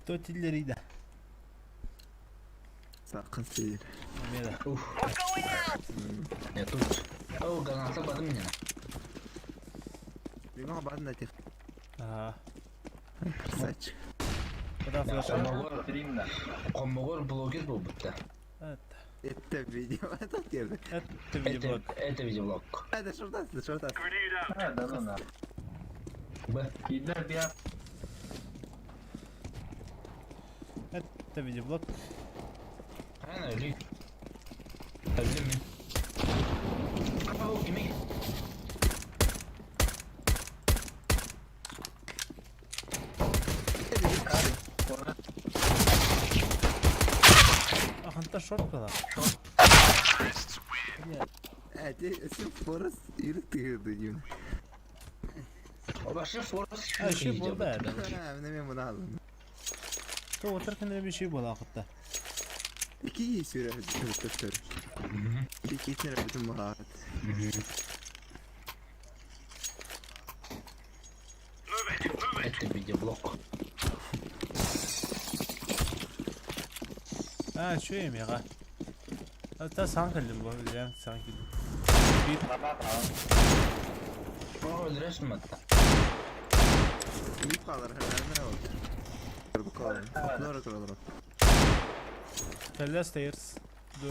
То тиллэрийдэ. Сахха сир. Эмиэ да. Ух. Я тут. О, граната бадым меня. Бимаҕа баатын да тех. Аа. Красавчик. Куда флешка? Хомогор, хомогор блогер был будто. Это. Это видео, это первый. Это видеоблог. Это, это видеоблог. Это шортас, шортас. А, да ну на. Б. Это видеоблог. Правильно, или? Öldüm mü? Aa, kimi? Аханта шорт была. Это все Форест yürüttü diyor. Вообще Форест А, şey bu da. Ha, ne ben bunu aldım. То отыркын bir şey була акытта. İki iyi süre tuttur. İki sene bütün muhabbet. Это видеоблог. А, что я мега? Это сан кэллим бу, билем сан кэллим. Bir О, öldürüyorsun hatta. İyi kalır herhalde ne oldu? Bu kalır. Doğru kalır. Kelle stairs. Do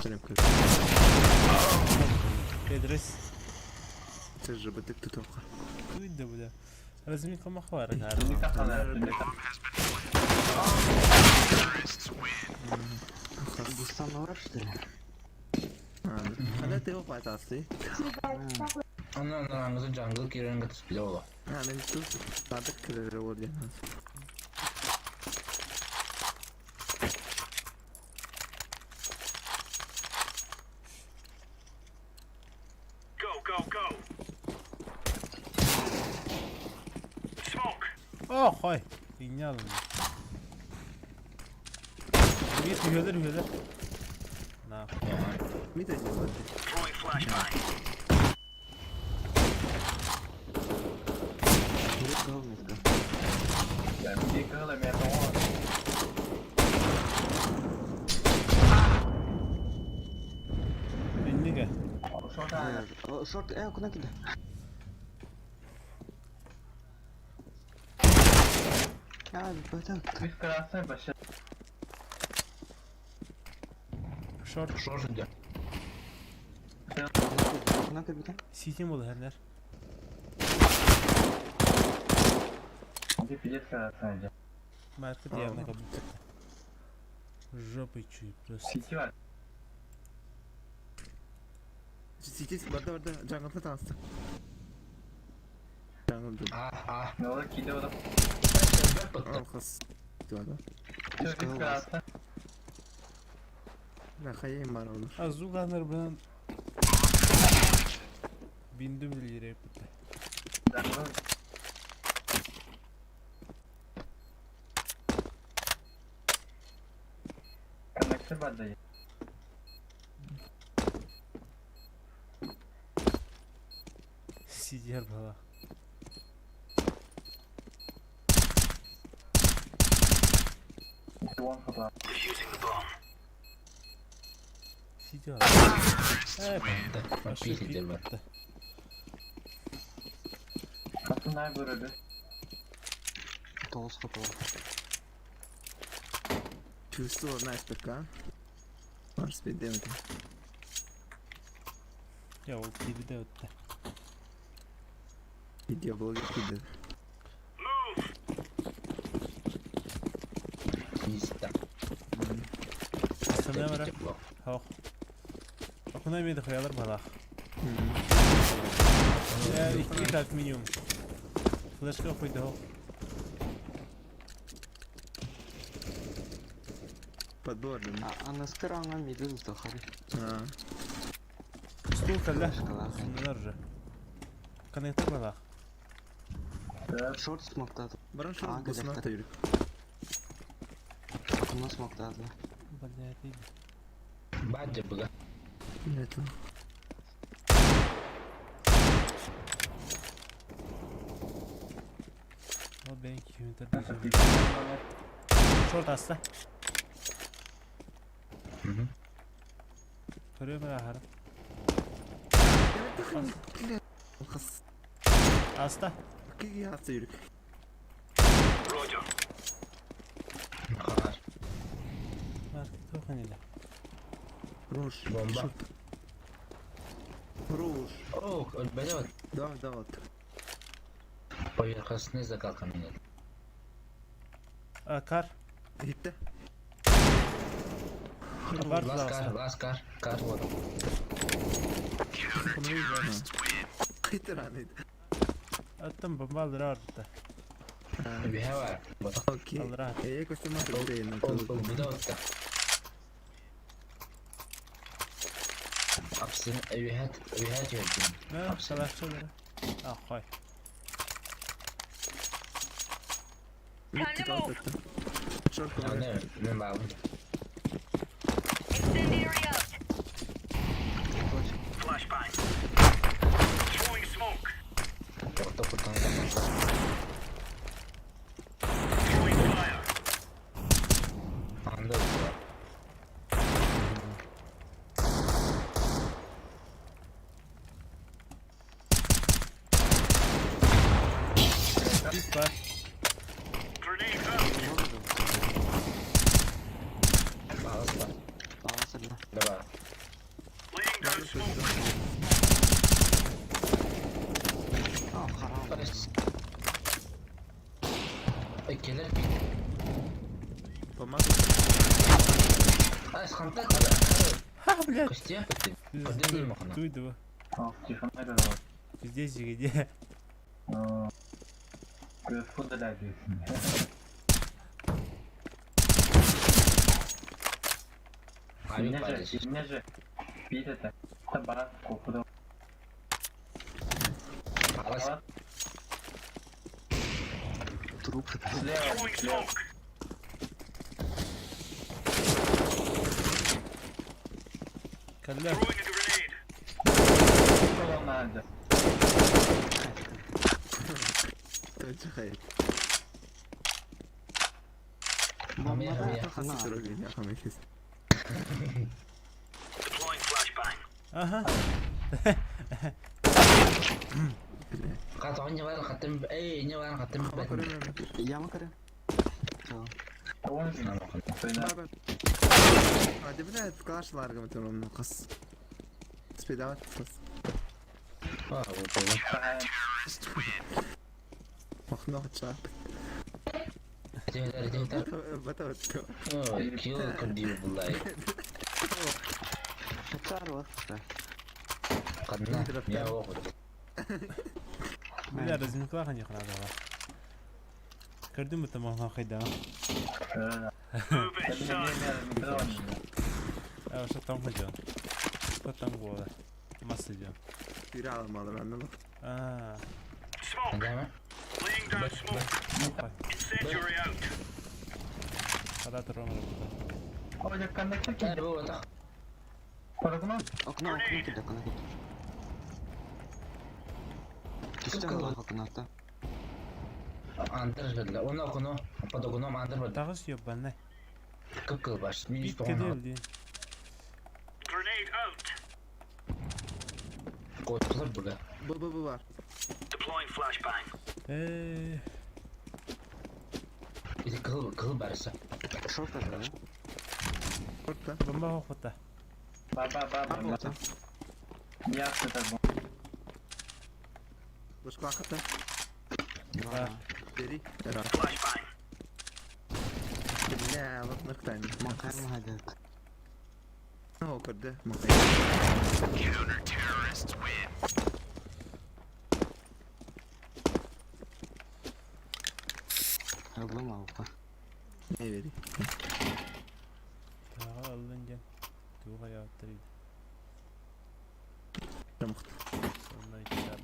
Benim kız. Pedres. Tecrübe tutup. Duydu bu da. Razmi kama хварак. Бустанова, что ли? Hadi teo patası. Ondan aramızda jungle giren katıs bile ola. Ha ben tut. Sadık kırır oldu. Oh, хой. Инял. Bir üyeler üyeler. На. Mi de cevap. Инниге. Шорт, куда кидай? А, так. Шорт. Шорт идет. Куда капитан? Ситим был хәлләр. Маркет явно как будто. Жопой чую просто. Сити barda barda jungle'da tanıştı. Jungle А, а. Al kız. Diyorlar. Ne kayayım var olur. А Зуганер, блин. Биндüm liraya bitti. Сидер была. Сидер. Так, пихите, бат. Толс хапал. Чувство nice PK. Mars bir demedim. Ya o gibi de öttü. Video blog gitti. Пизда. Sana var. Видеоблог. Хох. Окуна мedi хуялар балах. Ya iki как минимум. Флешка хуйда хох. Подбор. А на скоро миду сдохали. Ha. Стул калла. Флешкалар. Sundular уже. Коннектор балах. Шорт смог даты. Baran şu Aa, an busuna güzel. da yürü. Куна смог даты. Блядь, иди. Бадя была. Evet. О, thank you. Short аста. Көрүөм эрэ аһара. Аста. Хаар. Туох инилэ? Руш. Бомба. Руш. Ох, өлбөтө. Да, да, вот. Поверхностный закалка минет. Кар. Иһиттэ. Бар Лас кар, тулаҕаста. лас кар, кар вот. Кыйтыран Оттон бомба аллара барбыта. Үһэ бар. Ботох. Окей. Аллара. Ээ көстүмэ тылдайын. Ылбыта отта. Апсын үһэ үһэ түһэрдим. Мэ, салахчылары. А, хой. Time to move. Short Аны мен баабын. Incendiary out. Орто кутан да. Анда бар. Бит бар. Багас бар. Палас эле. Да бар. А, харам. Келер бит. Помад. Ай, схантат. Ха, блядь. Костя. Кодын махана. Туйду. Пиздец, где? Авик бар. Палас. Труп. Кэллэ. Точхай. Хамия, хамия. Хасырогин хамихис. Аха. Кат он бар хатым. Эй, не бар хатым. Яма көрө. А, блядь, калашларга метром кыз. Спидават кыз. А, вот вот. Махно чап. Тегер, тегер. Бата бата. Ой, кио кырдиу булай. Шатар вот. Кадна. Я охот. Бля, разминкалар ханья ханада. Көрдүм бит махна хайда. А, ошо там хожон. Там года. Масса жон. Бир алмалы мен. А, Андама. хой. Хада турам. Ай, бу та. Окно, окно киде, окно киде. Түстен бар окнота. Андыр бедла. Оны окуно, подогуно андыр бедла. Тагыс ёбанай. Кып кыл баш. Минус Бит кеде тоғын. билди. Котлар буга. Б б б бар. Э, Иди кыл кыл барса. Шорт эле. Орта. бомба хохота. Бомба. Башка хата. Бар. Бери. Ра. Бля, вот нактан. Макар махадат. О, көрдү. Макай. Алым алга. Не бери. Тага аллын жан. Туга яттыр иди. Тамак. Сонда ичер.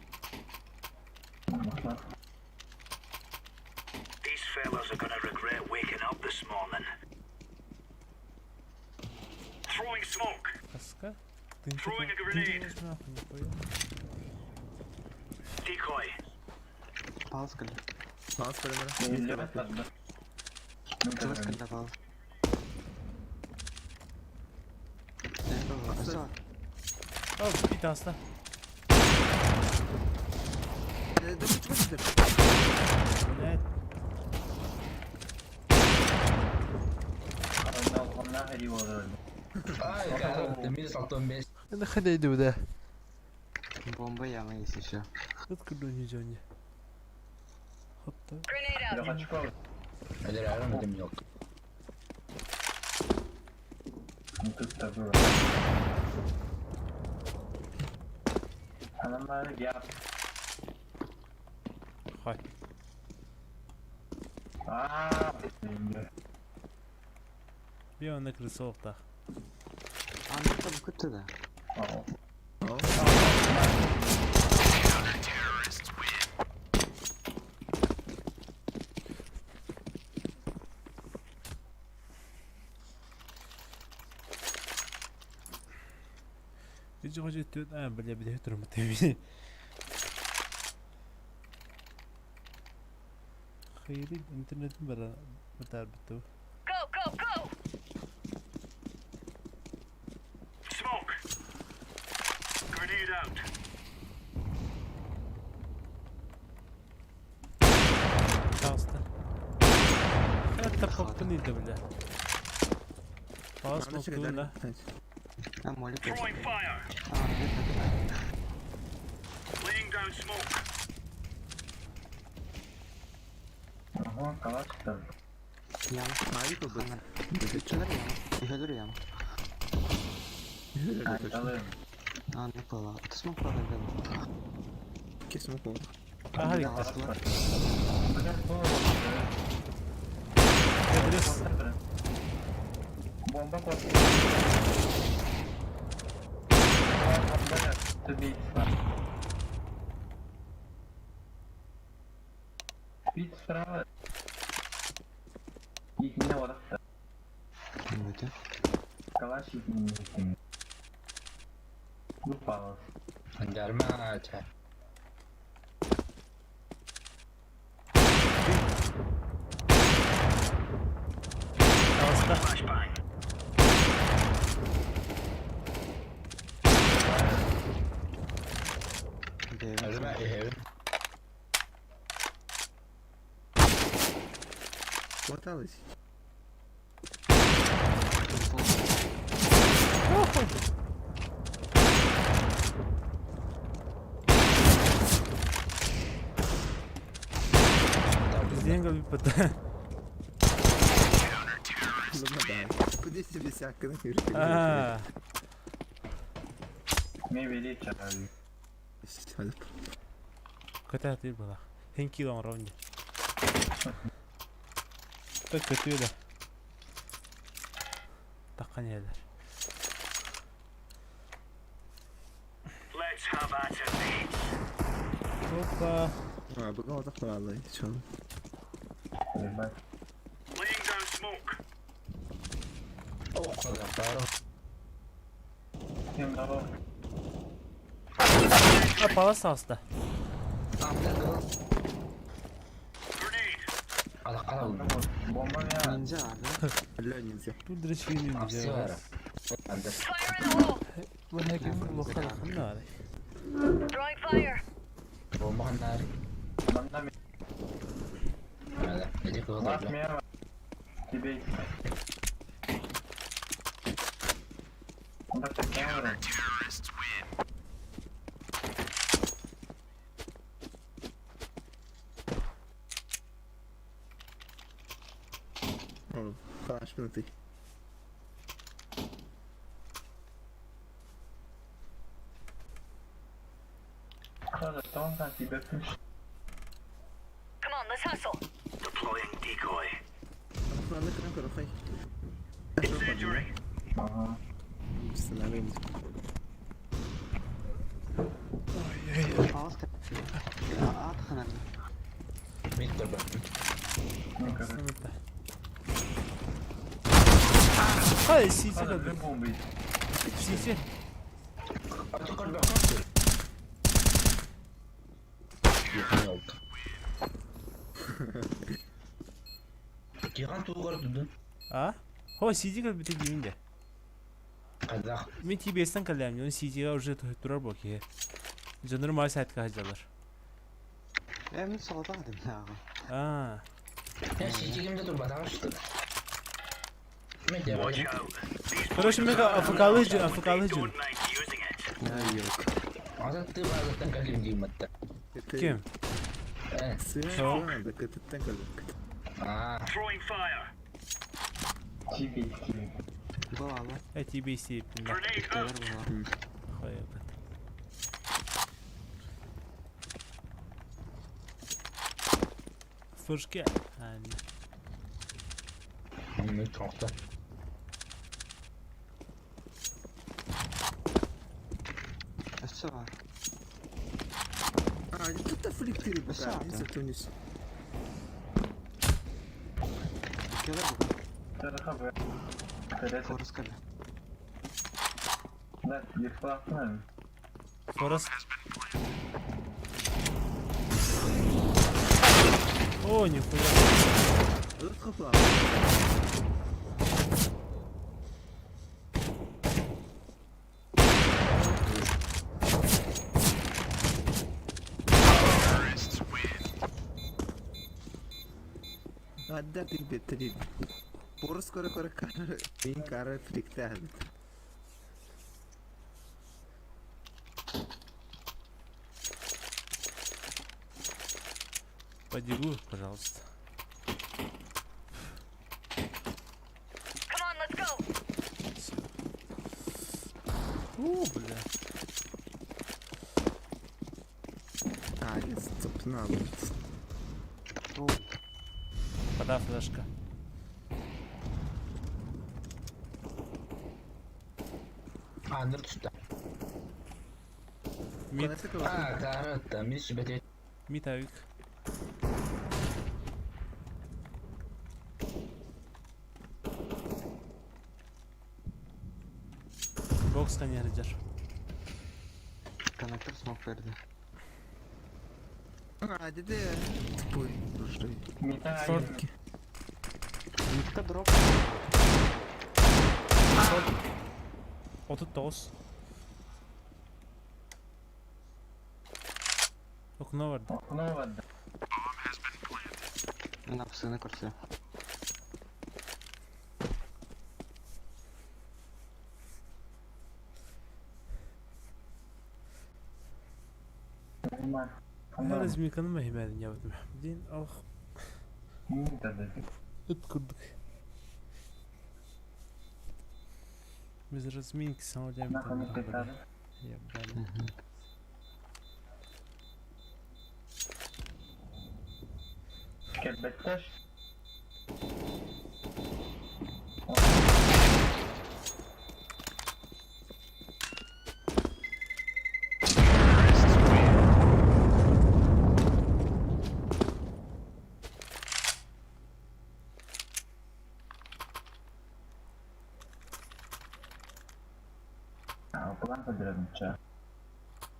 These fellas are gonna regret waking up this morning. Throwing smoke. Каска. Throwing a grenade. Decoy. Палас кэллэ. Мас көрөмөрө. Чувак давал. Все, О, бит аста. Блядь. Ай, минус алтан бес. Нахуй да. бомба яма есть еще. Откуда не жонья? Хопта. Grenade out. Эдер арам дем yok. Хай. Bir anda kırısı oldu. А, ну там куда да? Hiç hoca diyor, ha böyle bir de durumu tabii. Hayır, internetin bara biter bitti. Go, go, go. Smoke. Grenade out. Şanslı. Hatta popun idi bile. Bas popun da. А, молик. Throwing fire. А, где-то. Laying down smoke. Яма. Mavi кылбыт. Хана. Еще яма. Еще яма. А, не поняла. Ты смог продать? Kesin oldu. Aha gitti. Biraz Это. Андарма ча. şanslı. Flashbang. Где? Арма ehevin. Хваталось. Bizden gol bir pata. Куда себе всякое на Aa. Kötü değil bu da. Thank you on round. Da kötü de. Takkan yerler. Let's have at it, mates. Hoppa. Бүгін отақ туралы чон. Laying down smoke. О, kadar. Ha palas hasta. Grenade. Ala kala oldu. Ниндзя, да? Алло, ниндзя. Bu direkt Apsi var. Andır. Fire in the hole. Bu ne gibi lokal ne var? Throwing fire. Bomba hannar. Hadi. Edi kıldı. Калаш минуты. Come on, let's hustle. Deploying decoy. Incendiary. Паласка. А, хана. Mister ben. Sınıfta. Hayır, CC kaldı. CC. Yakın oldu. Кихан тугар тудун. А? Хо, сиди кэлбитэ диибин дэ. Казах. Мин TBS-тэн кэллэм, он CG-га уже турар буо киһи. Дьоннорум маа сайтка сылдьаллар. Э, мин соҕотох этим ааҕа. Аа. Я сидигим да турбатаҕа что Мен Watch де out. These Короче, boys мега АФК-лы жын, АФК-лы жын. don't mind using it. Азат ты базаттан кэлим дииматта. Ким? Э. Сыа, да кытыттан кэлбит. Аа. Throwing fire. Была Э, TBS еппин да. Grenade Кэлэр out. была. Хайабыт. Флешка. Ани. Мен тоқта. Өссө бар. А, тут фликтири Өссө пока, аты. Тунис. Кэлэр была. Форус кэлэр. Форос. О, нихуя. Тут хапла. Адда бит Порос кора кора кара мин кара фликте хабит. Подигу, пожалуйста. Come on, let's go. О, бля. А, нет, собственно, вот. О, Пода флешка. Андыр түстэ. Мид, Аа, каратта. Мен сүбэт мид авик. Бокс не жар. коннектор смог берди. А, деде тупой, слушай. Шорт. Митка дроп. 39. Окно vardı. Мен апсыны көрсө. لازم يكون ما هي مالين يا ولد محمدين اخ اذكر Без разминки сам Я блин.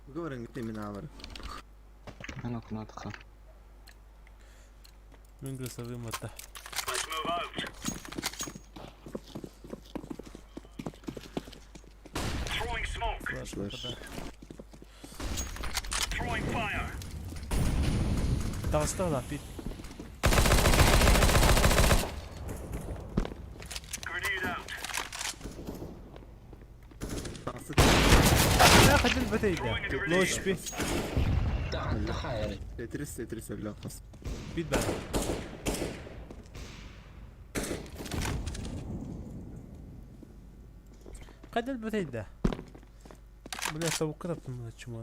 Говорим, ты минавр. Мен окуна тыка. Мен голосовым это. Let's move out. Throwing smoke. Флеш. Throwing fire. Толстого лапит. Grenade out. لا خلي البتيدة لوش بي тахайры. Тетрис, Тетрис, бля, хос. بيت بقى قد البتيدة بلا سو كتبت من الشمال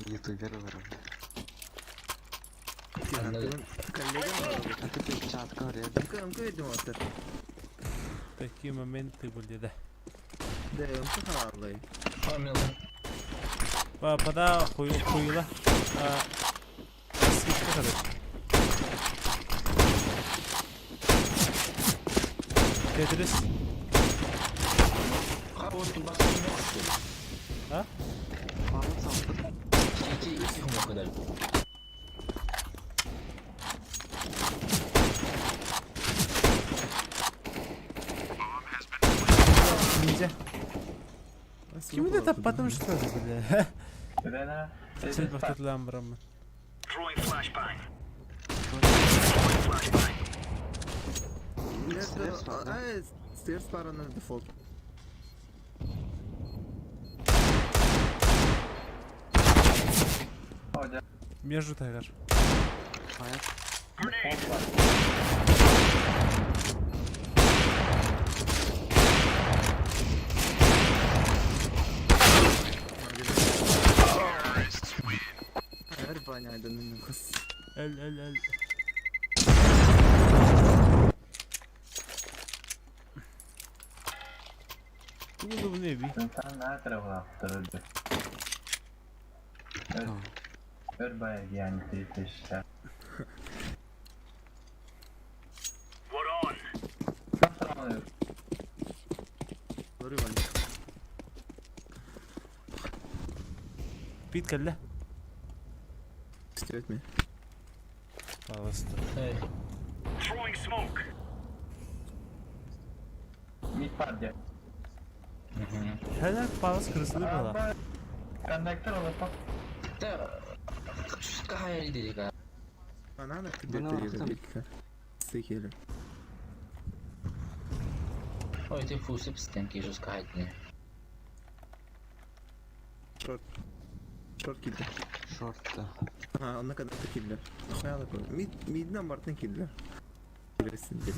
Ютубер бар. Коллега, А ты чатка говорит. МК, МК, видимо, Такие моменты были, да. Да, МК халалай. Помил. Папада хуйла. Скидка, короче. Тетрис. А? Ниндзя. Ким это потому что бля? Цель бахтатлаан бараммын. Throwing flashbang. Throwing flashbang. Stairs баар на дефолт. Между тайгар. Grenade. Эл эл эл. Тугу не би. We're on. Пит кэллэ. Стётме. Пожалуйста. Throwing smoke. Helal палас кырсылы бала. Секелі. Ой, ты фусып стенки жескайтны. Шорт. Шорт килде. Шорт. А, онна кадр килде. Хуяла кой. Мид миднан бартын килде. Билесин дип.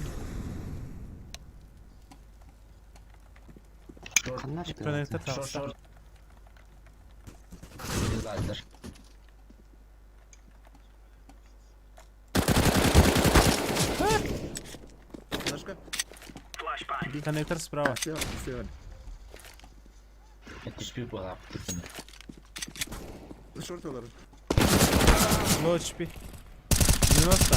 Коннектор Шорт, тахса. шорт. Лазер. Флешка. Flashbang. Коннектор справа. Слева, слева. Это шпил была. Шорт олар. Low HP. 90.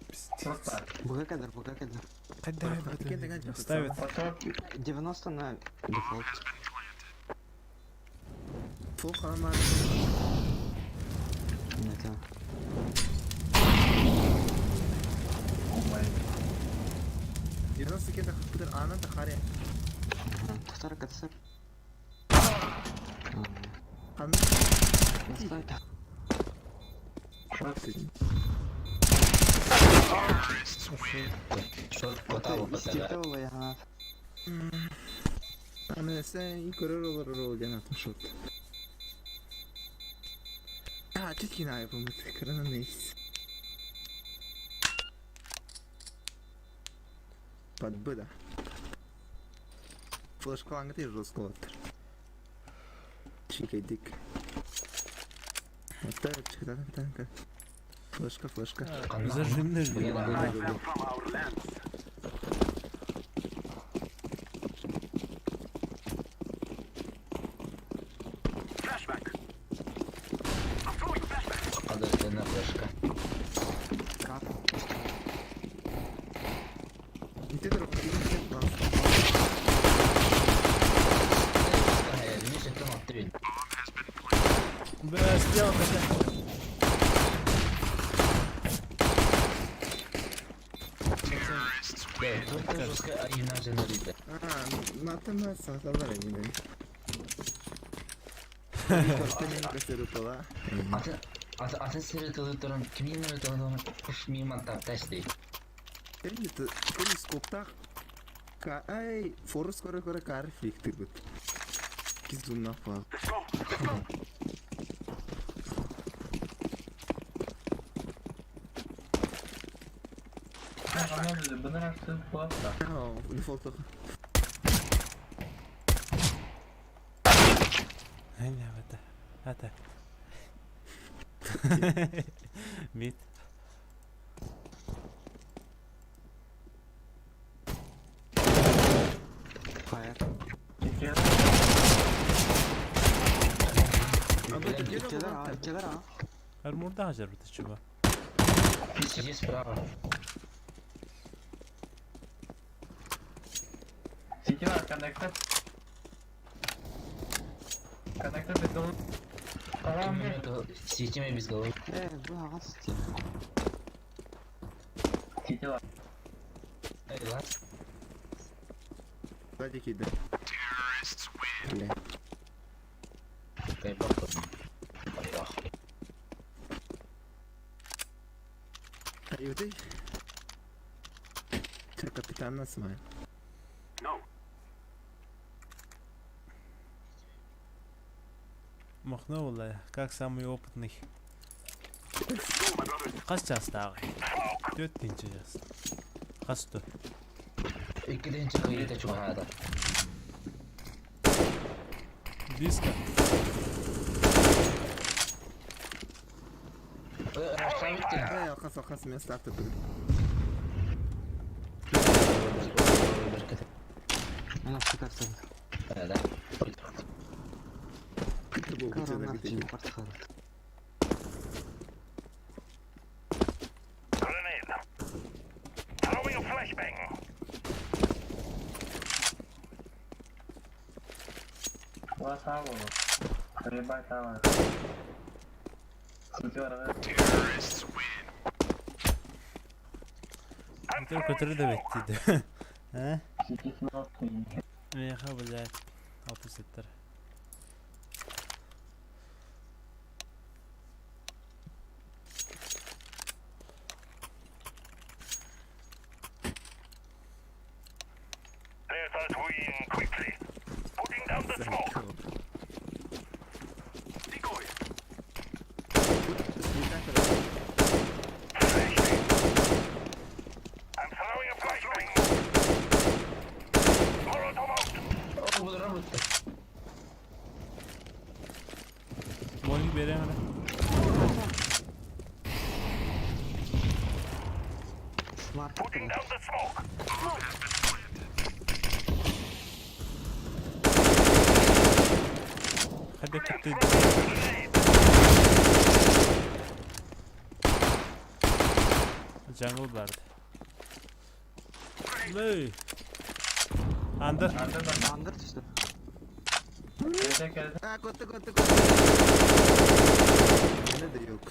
Пиздец. БГ кадр, БГ кадр. Когда ставит. 90 на дефолт. Фуха, ман. Нет, я. 90 кете хаппытыр анан тахаре. Второй кадр. Хан. Шорт коталу потага. Аны сен көрөр олар рол ден атым шорт. А, четкин айбымыт, крана нейс. Подбыда. Флешкалаңы жестко оттыр. Чикайдик. Оттар, чикатан, Флешка, флешка. Зажимны же. Them from our lands. Flashbang. I'm throwing flashbang. Кадр флешка. Кап. Ты дорог, Бля, слева хотя. А, матема саталар эмне. Атын сири тылы кимин тылы куш миман тапташты. Телескоптах ай форус көрө көрө кар фликтир бит. Кизумна фа. Let's go. Let's go. Дефолт. Это. Это. Мид. Фаер. Иккилэр А, иккилэр А. Армурдаах дьарбыта чуба. Сиди справа. Свети без головы. Э, бу аҕас дии. Эй, лас. Сзади киирдэ. Бля. Дай бог. Поехали. Аюты. Че, капитан нас май. No. Махнула, как самый опытный. Хас чаастааҕый? Түөрт тыһыынча чаас. Хас ту? Икки тыһыынча кыайыыта чугаһаата. Близко. Расставить ты. Э, хас хас место авто тут. Она шикарно. Да. Это был Корона где-то где-то. портхал. Grenade. Throwing a flashbang. Көтөр көтөрү да бэттиди. Э? Меха, блядь. Алты сеттер. Let us win quickly. Putting down the smoke. Decoy. Flashbang. I'm throwing a flashbang. Molotov out. О, буду работать. Молик берем. Смарт. Putting down the smoke. Хабе ты. Grenade. Jungle барды. Лей. Андер. Андер түстэ. А, котты, котты, котты. Ne de yok.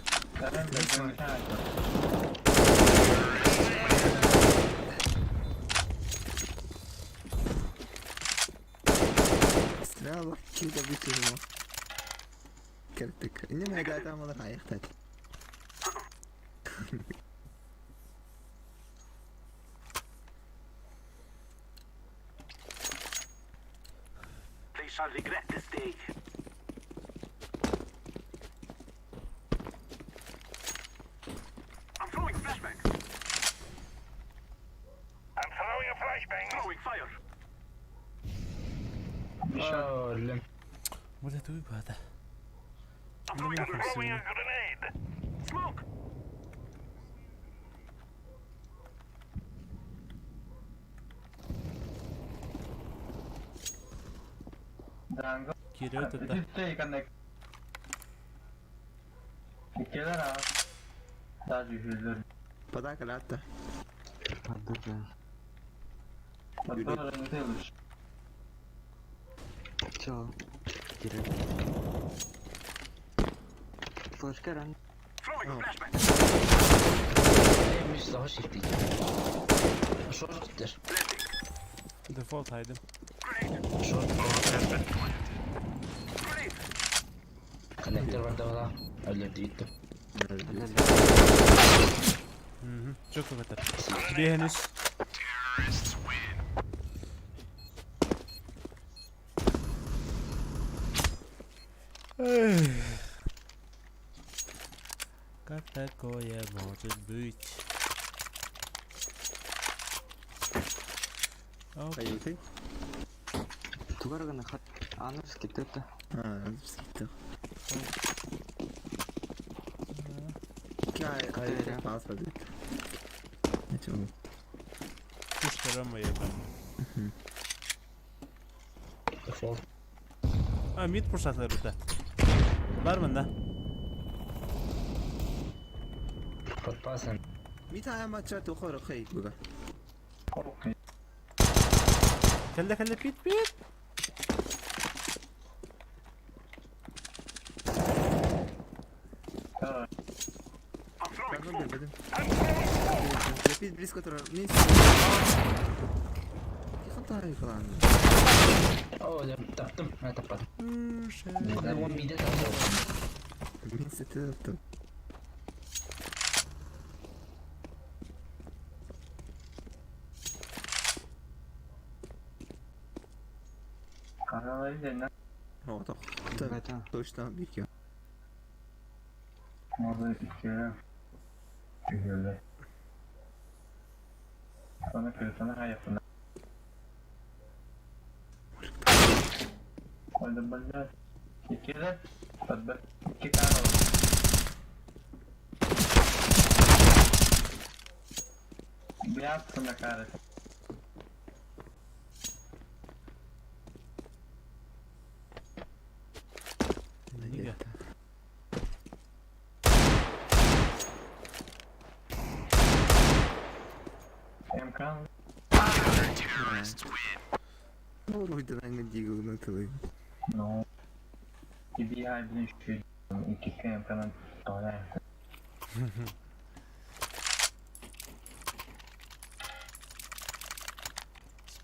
Стрела, кида вытянула. Кертик. Не могу там он раехтать. They shall regret this day. I'm throwing flashbang. I'm throwing a flashbang. Throwing fire. О, лем. Бля, туй бада. I'm throwing, I'm throwing a grenade. Smoke. Кирилл это. Подака латта. Андер, да. Чё? Кирилл. Флешка ран. Throwing a flashbang. Эй, миш, заходи ты. Шорт ты. Дефолт хайдым. Шорт. Grenade. Коннектор бар да Өлөр дейт. Çok kötü. Bir henüz. Как такое может быть? Оп. Аюты. Тугарганы хат. Андер скиттэ. А, скидка. Кай, ай, пас подит. Ничего. Пушка Рома ебать. Дефолт. А, мид пушатлар это. Бар мында. Подпасын. Кэллэ кэллэ пит пит. Оо, таптым, таппатым. Уон биирдэ таптым. Нига.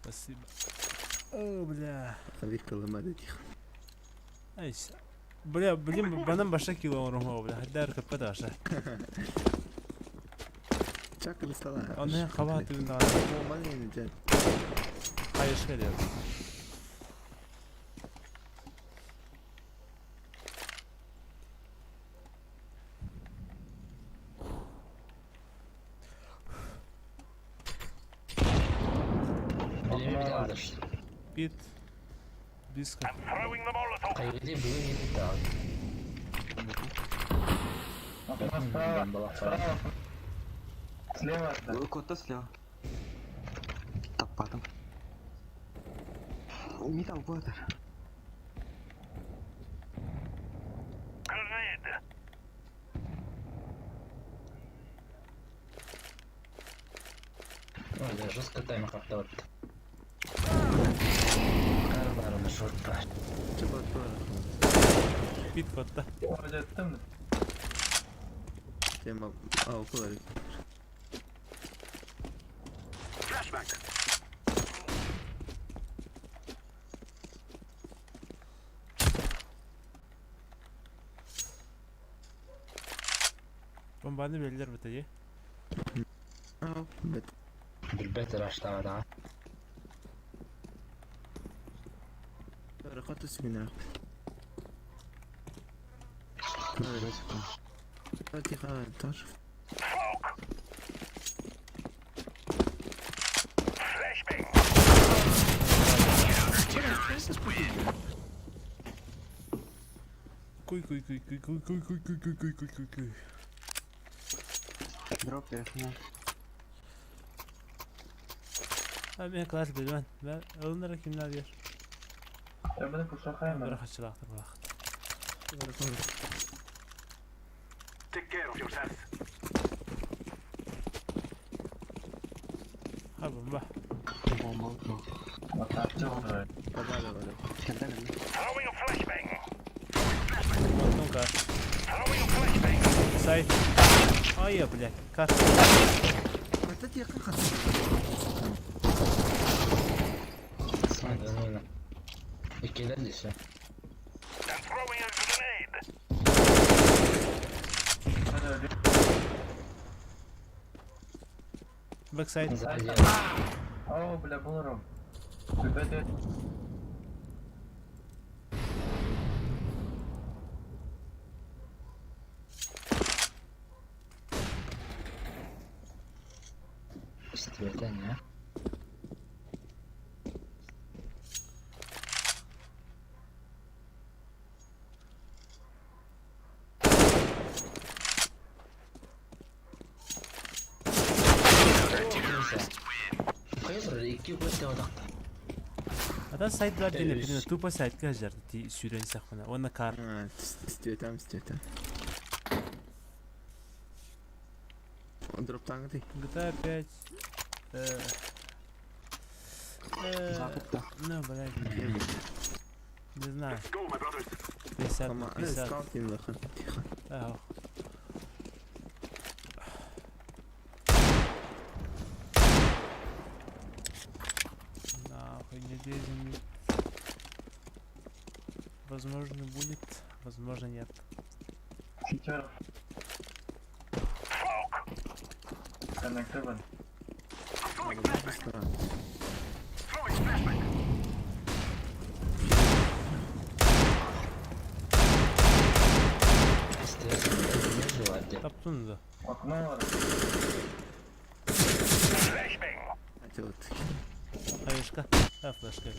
Спасибо. О, бля. Айс. Бля, блин, банан баша кило оромоо, бля. Хайдар каппата аша. Онно хаба түгүн даҕаны. Хайышка диэн. Пит. Близко. Хайгыды бүгүн кэлбит даҕаны. Кота слева. Таппатым. Мид албатыр. Ой, жестко тайм хаптабыт. Кар баарына шорт бар. Пит котта. Бомбаны бэллэр быта дии. Билбэт ыраштаабатаҕа. Куй куй куй куй куй куй куй куй куй куй куй куй куй. Дроп верхний. А мен класс билмэн. Мен ылынара кимнер бер. Бары хачылаахтар булаахт. Take care of yourself. Ха бомба. Бомба. Кэллэ кэллэ. Throwing a flashbang. Онтон кар. Throwing a flashbang. Сайт. Ай, блядь, кар. Ладно. Иккилэр десе. I'm throwing a grenade. Бэксайд. Сзади. Четвертая, не? Икки көттө Ата сайт бар диэн эппитин тупо сайтка сылдьар ти сүүрэн сахпына. Уонна кар. Дроптааҥҥытый? GTA 5. Закупта. Ну, блядь. Не знаю. 50 на 50. Скаут им Тихо. Ах. Нахуй, не лезем. Возможно будет, возможно нет. Таптын да. Вот. Хаешка. А, флешка.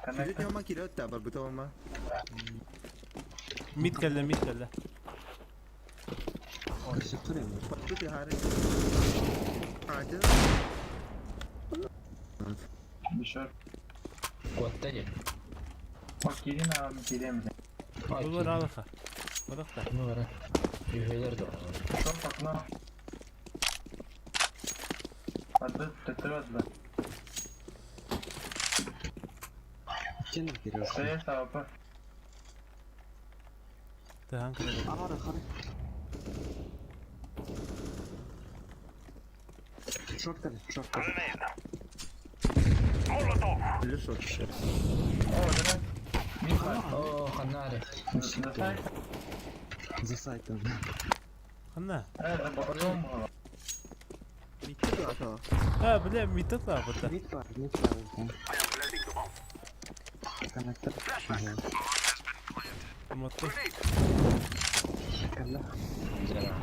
Күрүт ньома кирөт та бар быта ома. Мид кэллэ, мид кэллэ. Быты хары. Ады. Куотта Бұл алыха. Барахта. Үһөлөр да. Кем берешь? Тыхан кэллэ. Ара, хары. Шорт шорт. Или шот. О, ханари. За сайтом. Ханна. Митте ата. А, бля, мид та бата. Мид бар, мид бар. Коннектор. Ага. Мотто. Калла. Жара.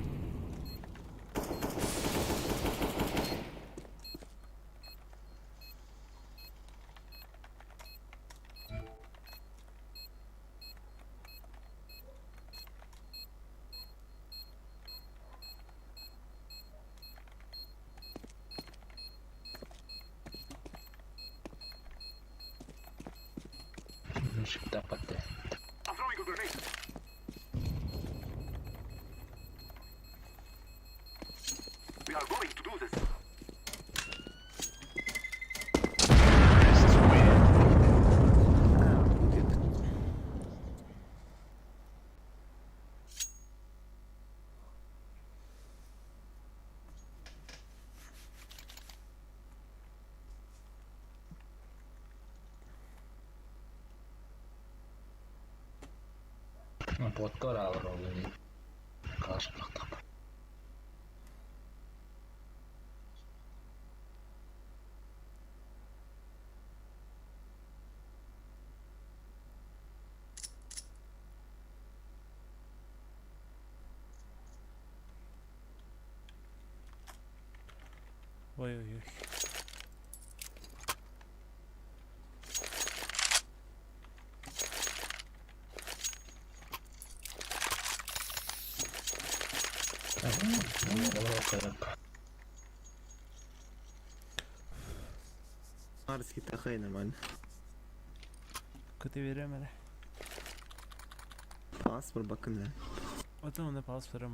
Тапатты. We are going to do this. Подкор алыр ол. Калаш бақтап. Ой-ой-ой. Арский тахай нормально. Көтө берем әле. Паспорт бакын. Вот он на паспорт.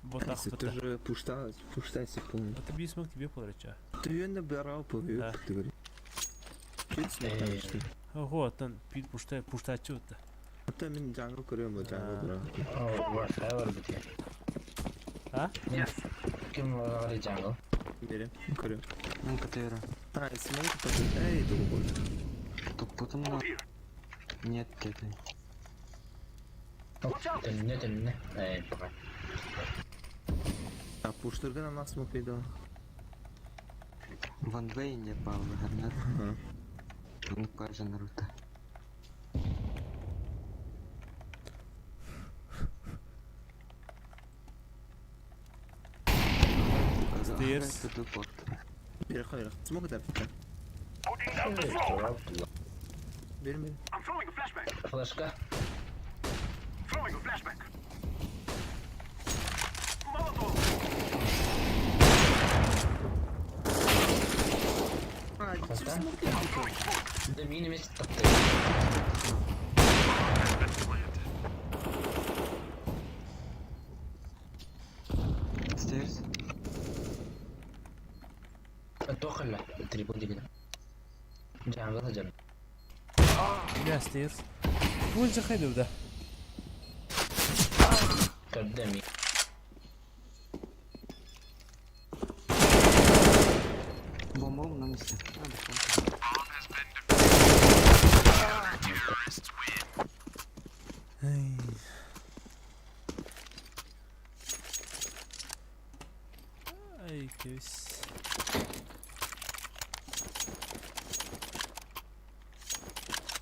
Ботах Ты бата. же пушта, пушта секунду. А ты би смог тебе полреча. Ты ее набирал по Да. ты говоришь. Чуть смотришь. Ого, там пит пушта, пушта чё-то. А то мен джангл көрөм, джангл бро. Бар бите. А? Ким бар джангл? Берем, көрөм. Ну, КТР. А, смог потом. Эй, другой. Тут потом на... Нет, это... Төнне төнне. Эй, пока. А пуштырган ана смог видел. Ван Вей не пал, наверное. Ага. Ну, кажется, Наруто. Stairs. Бери хайра. Смог да. Бери, бери. Флешка. А, Қонта? Да мин емес тапты. Туох кэллэ? Трибун диэки. Дьааҥы сылдьан. Бля, stairs. Уонча хайдыбыта. Көрдө эмиэ. Бомба на месте. А, да, Эй. Ай, кэбис.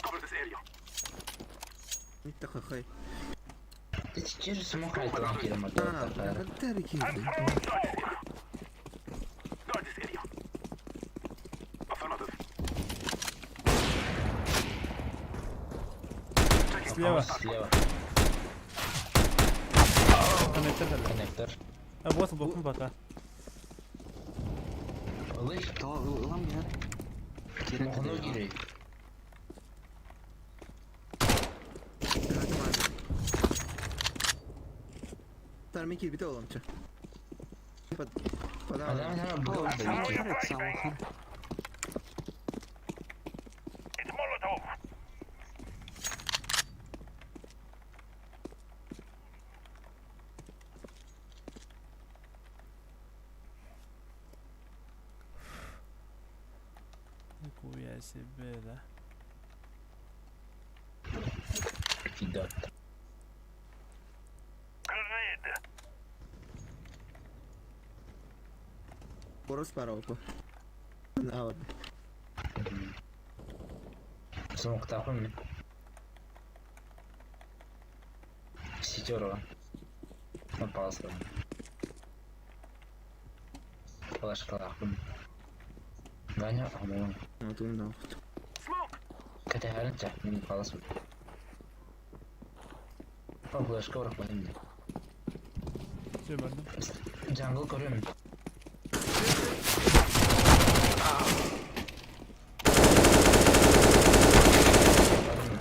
Cover this area. Митта хахай. Итиччэр смок айтылан киирэн А, барда. бля, киирди. Throwing guard this area. Guard this area. Affirmative. Слева. Слева. Коннектор кэллэ. Коннектор. А вот бокун пока. Ылый. То ылам я. Мохону киирэй. Тарми киирбите оламча. Под Адам Подавай. ана буга Самохар. It's Molotov. Нихуя себе, да. Фидот. Grenade. Борос паралпа. Навар. Смоктаахпын мин. Ситерова. Попался. Флешкалаахпын. Ваня, амон. Отун да. Smoke. Кэтэһэрин чэ, мин палас. О, флешка урахпын. Все, бардым. Джангл көрөм.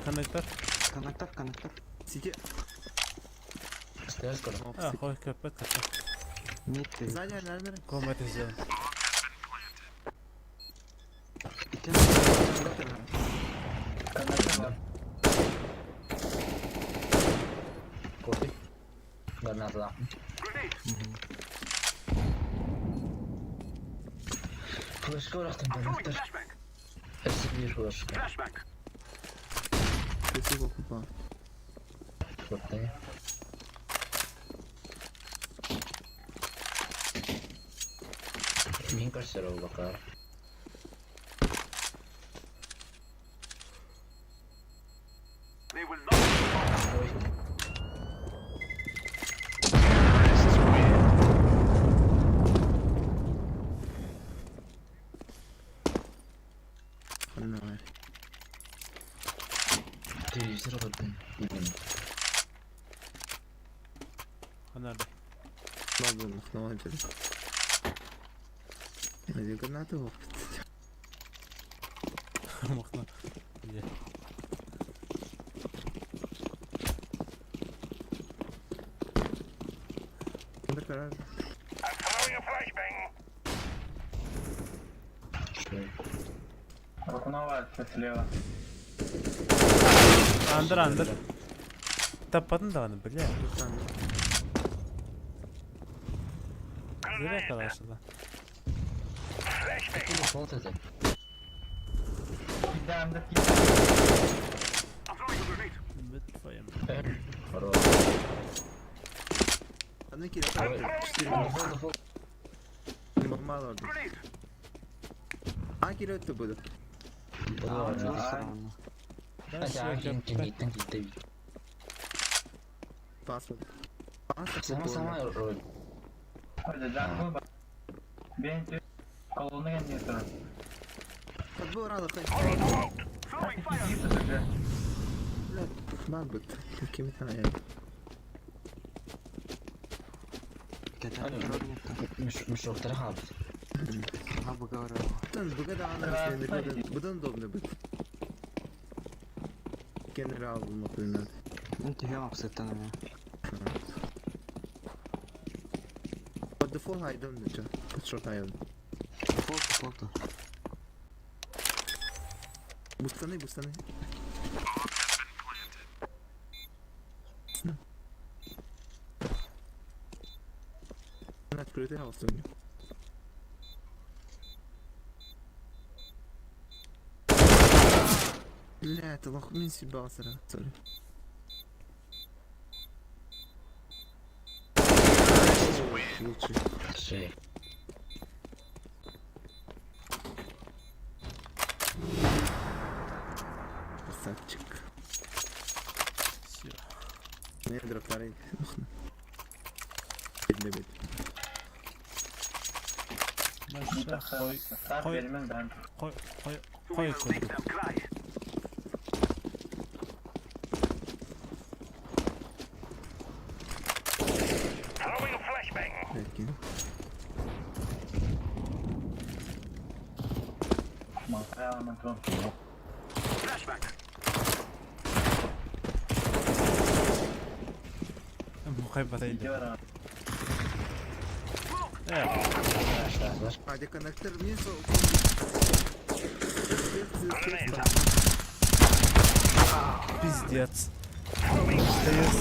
Коннектор. Коннектор, коннектор. Сити. Стерс көрөм. А, хой, көппөт көппөт. Нет, ты. Сзади, наверное. Комбат сделан. Кофе. Гранаталаахпын. Grenade. Флешка урахтым Throwing коннектор. flashbang. Өссө биир флешка. Flashbang. Спасибо, купа. Көрдүң. Мин көрсөр ол бакар. They will not. Ой, Давай. телевизор көрдүм. Билим. Ханарды. Ладно, махнован тебе. Где гранаты опыт? Махна. Где? I'm throwing a flashbang. Шой. Окно слева. Андыр, андыр. Таппатын даҕаны, бля. Зря калашыла. Телефон это. Кидаем, да кидаем. I'm throwing a grenade. Бүт твоем. Хорош. Одну киля. Четыре. Дефолт, дефолт. Мало. Grenade. А киля это будет. А, странно. Да, Хотя все, кин көппөт. кин кин Паспорт. Паспорт. Сама сама роль. Джангл. Бенти. Колонны генератора. Подбор рано хоть. Throwing fire. Бар бит. Какими там я. Мешоктар хаб. Аба говорил. Тын бүгін ана бұдан удобно бит. Генерал например. Ну тебе абсолютно. Под дефолт хайдам ничего. Под шорт хайдам. Полка, полка. Бустаны, бустаны. Открытый холстуни. Бля, это лох мин съебался, сори. Лучше. Шея. Красавчик. Все. Не, дроптарый. Бедный бед. Маша, хой, Сар хой, бермен бен. хой, хой, хой We'll make курдук. them cry. Throwing a flashbang. Эркин. Малтая трон. Flashbang. Мухай батайды. Идёра. А, где коннектор вниз? Пиздец. Пиздец.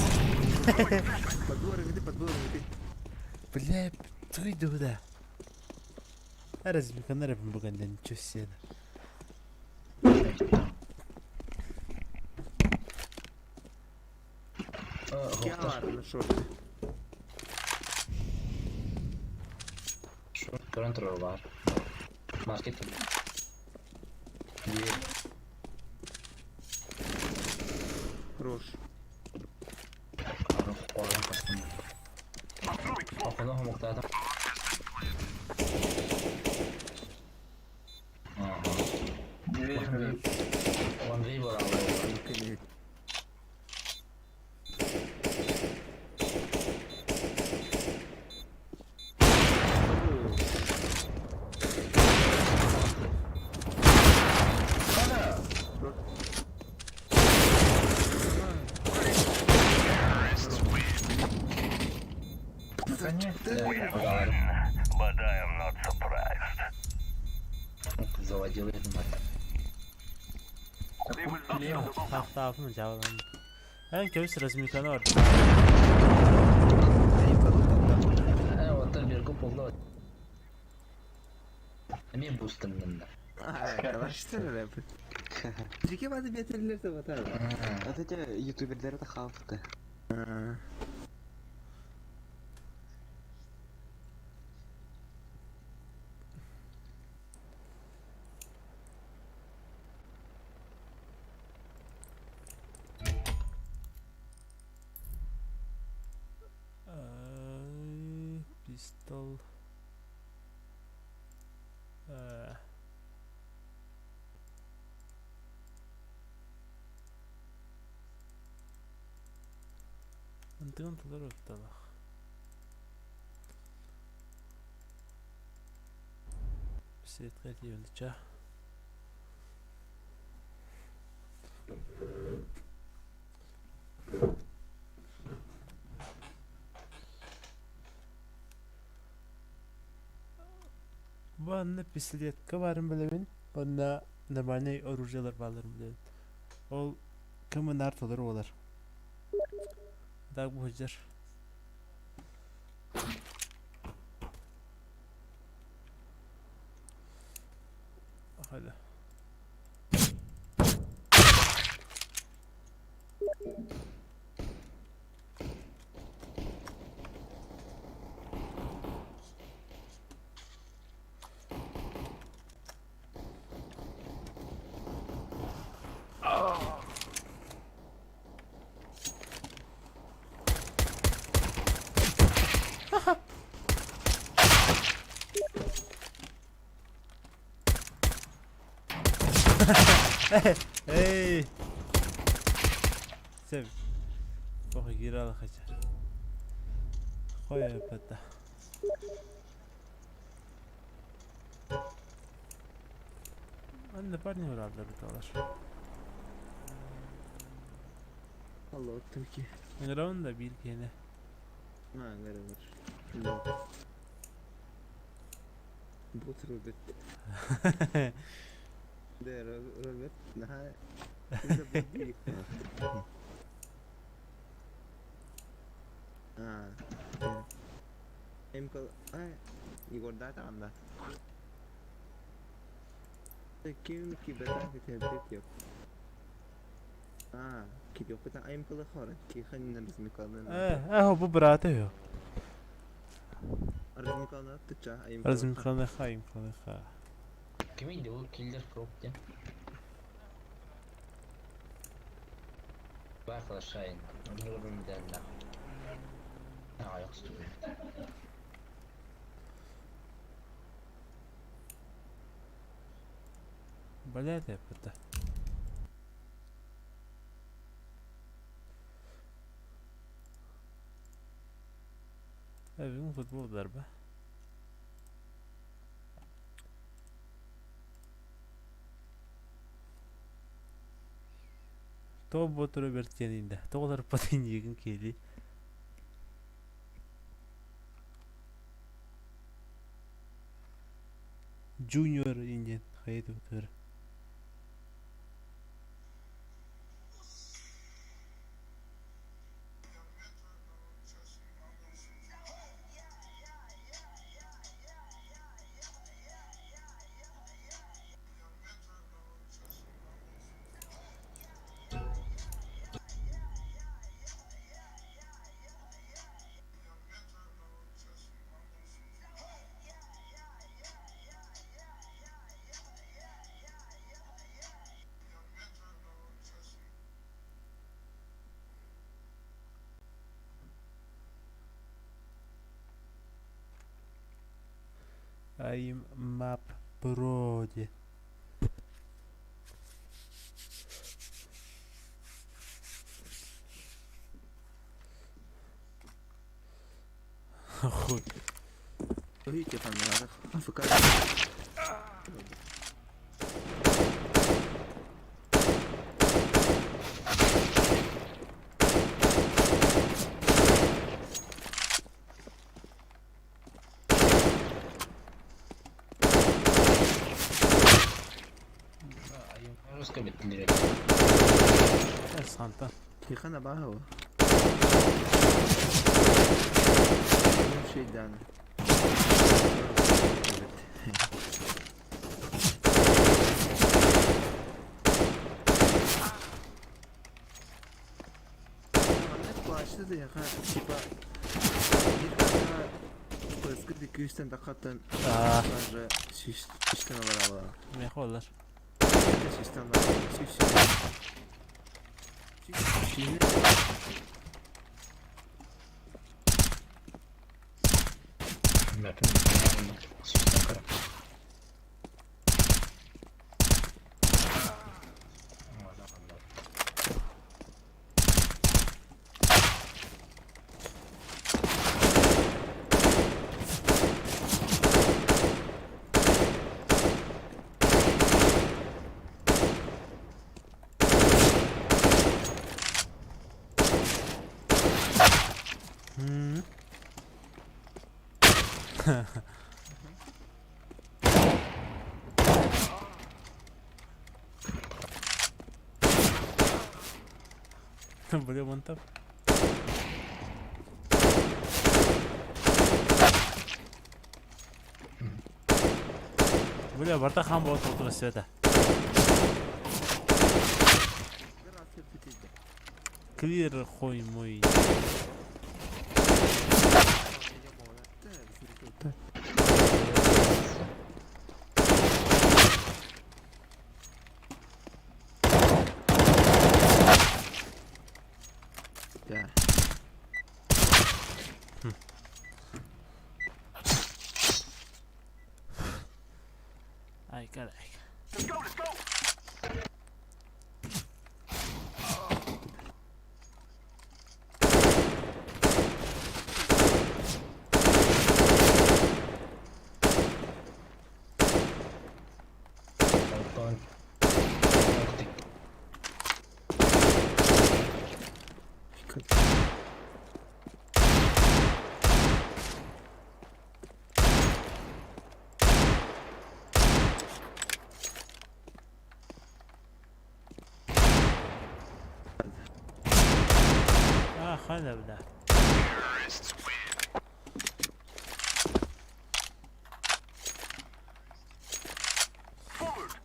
Подборы, веди, подборы, веди. Бля, ты дуда. Разве канары бүгін ничего себе. Киар на шорте. Шорт көрөн турар бар. Маркет. Дверь. Хорош. Орын кастым. Окуну хомуктаатым. Ага. Дверь көрөр. 1v бар алды. Наконец-то. But I am not surprised. Заводил их мать. They will not Лево. stop the bomb. Тақтафын жабылан. Ән көбіс размиканы бар. Оттар бир көп болду. Мен бустым да. Калаштыр рэп. Жеке бады бетерлер де батады. Вот эти ютуберлер это хавты. Пистол. Антон тулар өтталах. Светка дейвлча. Банна пистолетка барын билебин. Онна нормальный оружиелар бааларын билебин. Ол кымынар толор болар. Так бу жер. Hadi. Эй! Сев. Ох, гирала хотя. Қой апата. Анна парни уралда бит алар. Алло, түрки. Ыңырауын да бир кені. А, гәрі бар. Бу Роберт. Да, Роберт, наһаа А, МК, а, Егордаатаҕын да. Ким кибетах китебит yok. А, кидиоппутан МКлы хорон, кихан размикалны. Э, бу брата юу. Размикалны тыча, МКлы. Размикалныха, МКлыха. Кимий ол киллер фрог диэн? Баар шайн. Оннугу бэмдэллэх. Аҕыйах студент. Блядь, это. Бүгүн футбол дарба. Тоҕо ботура бэртиэнинде. Тоҕолор патыньыгын киэли. Junior индиэн хайа тутар. I'm map броди. Хуй. Видите, там надо. АФК. Русская бит Санта. Кихана баһа. Şeyden. Evet. Плачты да яха типа bir kata пыскы дикүстен такаттан даже шиштен алар. Мехолар. Шиштен алар. Шиш. Шиш. Бля, вон там. Бля, барта хан болот отура света. Клир хуй мой. Да. Ай, карай. Let's go, let's go. Онтон Нормально, бля. Forward.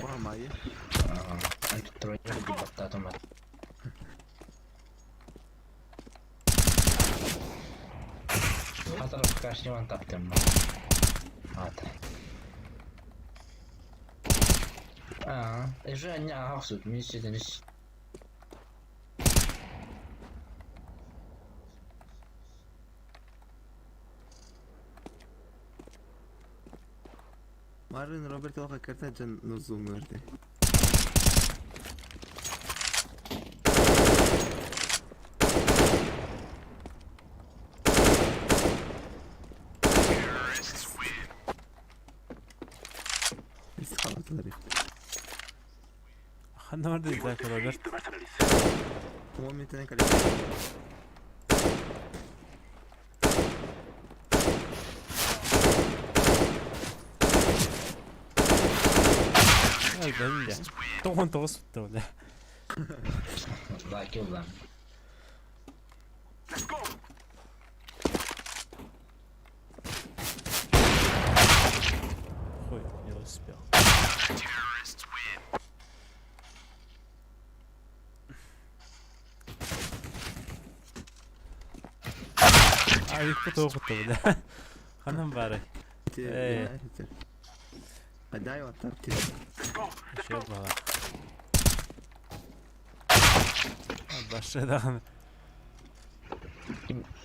Баамайы. Тройка баттаатым. Хатар кашневан таптым. Ата. Аа, уже не ахсут, мен сиден. Марлин Роберт олға карта жан нузум өрді. Қалдылар. Ханна бар dedi We will zaten Robert. defeat the mercenaries. 10 минутынан кале. Ай, бля. 99 tuttu бля. Лайк улан. Let's go. Хуй, не успел. Ай, куту куту бля. Ханам бары. Э. Адай вот так ти. Let's go. Let's Şey go. bala. Başladı.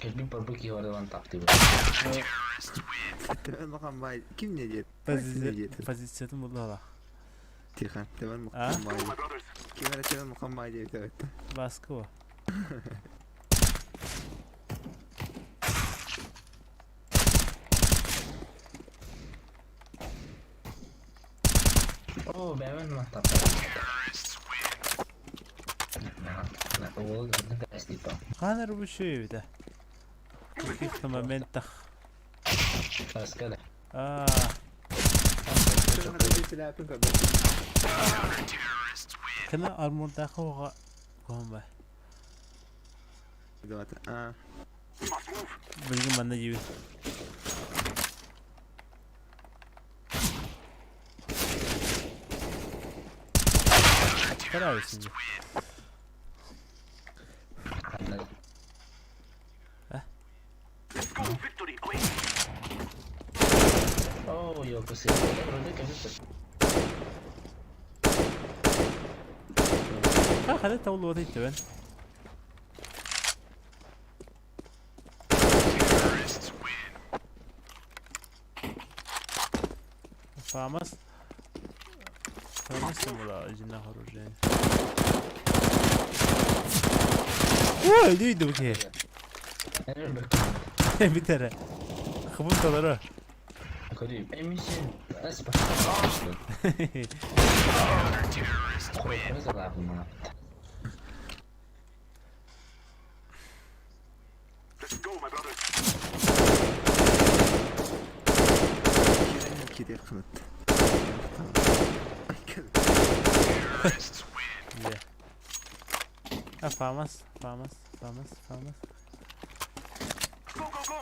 Кэлбин барбык иордан таптым. Тебен бақан бай. Ким не деді? Позиция позициятын buldu hala. Тихан. Тебен А? бақан бай. My brothers. Ким әрі тебен бақан бай деп өтті. Baskı o. О, бэвэн ма таптым. Ол да Канар bu şey bir de. Каких-то моментах. Раскада. А, кына армордахы оға комба. А, We must move. Bilgin bende gibi. Karar şimdi. Let's go. Victory awaits. О, ёкасы. Вроде кажется. Ha hadi tavlu odaydı ben. Famas. Famas была жена оружие. Ой, не иду ki. Bir tane. Kıvım taları. Эмисин. Let's go, my brothers. кире қынытты. Yeah. Ha famas, famas, famas, famas. Go, go, go.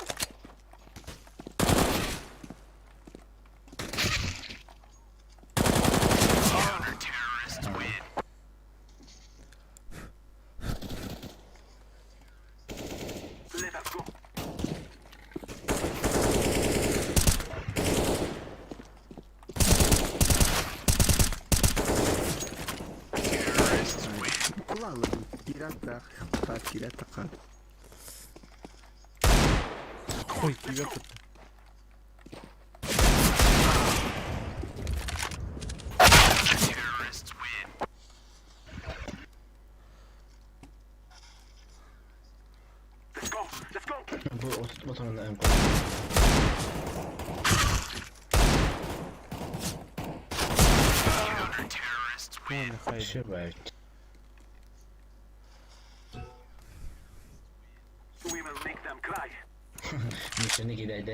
Let us go. Kulağım. Кират та кират та Ой, тебя tuttu. Let's go. Let's go. Бу отут мотонун Ne haydi. Шибайт.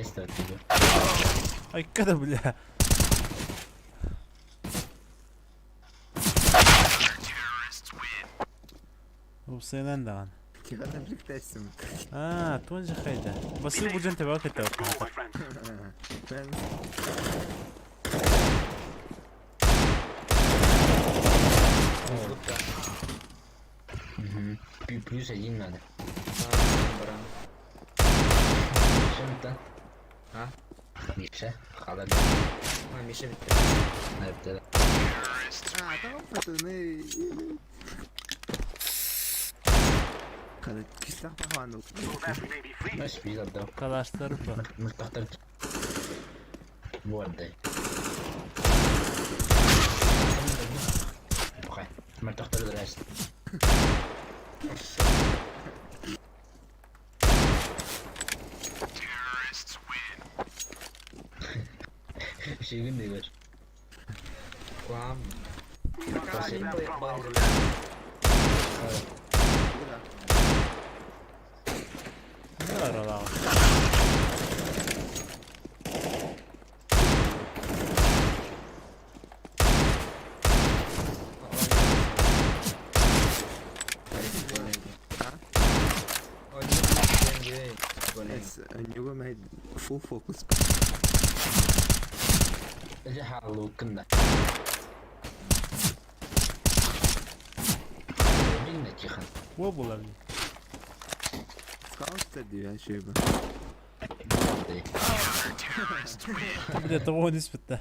Тест тебе. Айка да бля. Упсайынан даҕаны. Тихо бириктээсим. Аа, туон жахайда. Басыы будьан тебаҕа кытта Go, my friends. Ben Угу. Плюс один надо. Баран. Миша да? А? Миша, халат. А, Миша bitti. Evet. А, tamam пацаны. Kada küstah bahane So that we may be free. Маш bir adam. Калаштары бар. Мыртактар. Вот дай. Окей. Мыртактар дырас. Шегин дегер. Куам. Guide them from our left. Ne var ola? Нюга made full focus. Эже халукында. Билне тихан. Во була бля. Скаут diyor şey bu. Бля, того не спитта.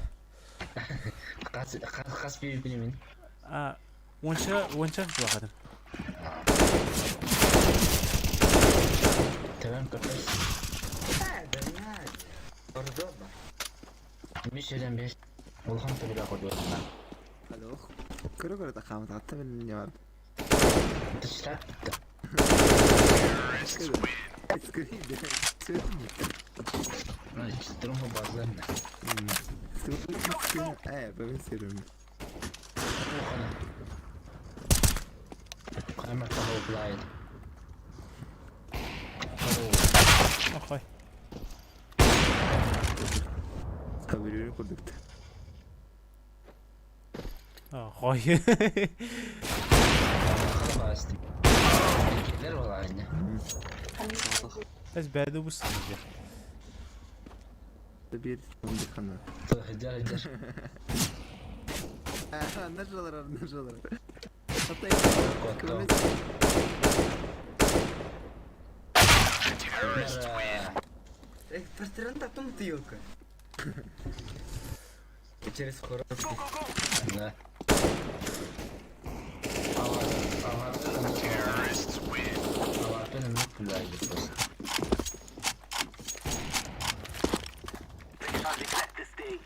Кас кас кас би билмин. А, онча онча бахадым. Tamam kapas. Orada Мишеден беш. Улхан табила койдуна. Алло. Көрө көрө да камат атта мен не бар. Тышлап битти. Скрин. Струнга базарна. Скрин. Э, ben seviyorum. Каймар тахау блайд. Охой. Haberi kurduk. Охой. Бастым. Келер болайын. Эс бәді бу синде. Bir bir kanı. Хыджар хыджар. Нажалар, нажалар. Котто. Квартирант потом бутылка. Через коробку. Да. They shall regret this day.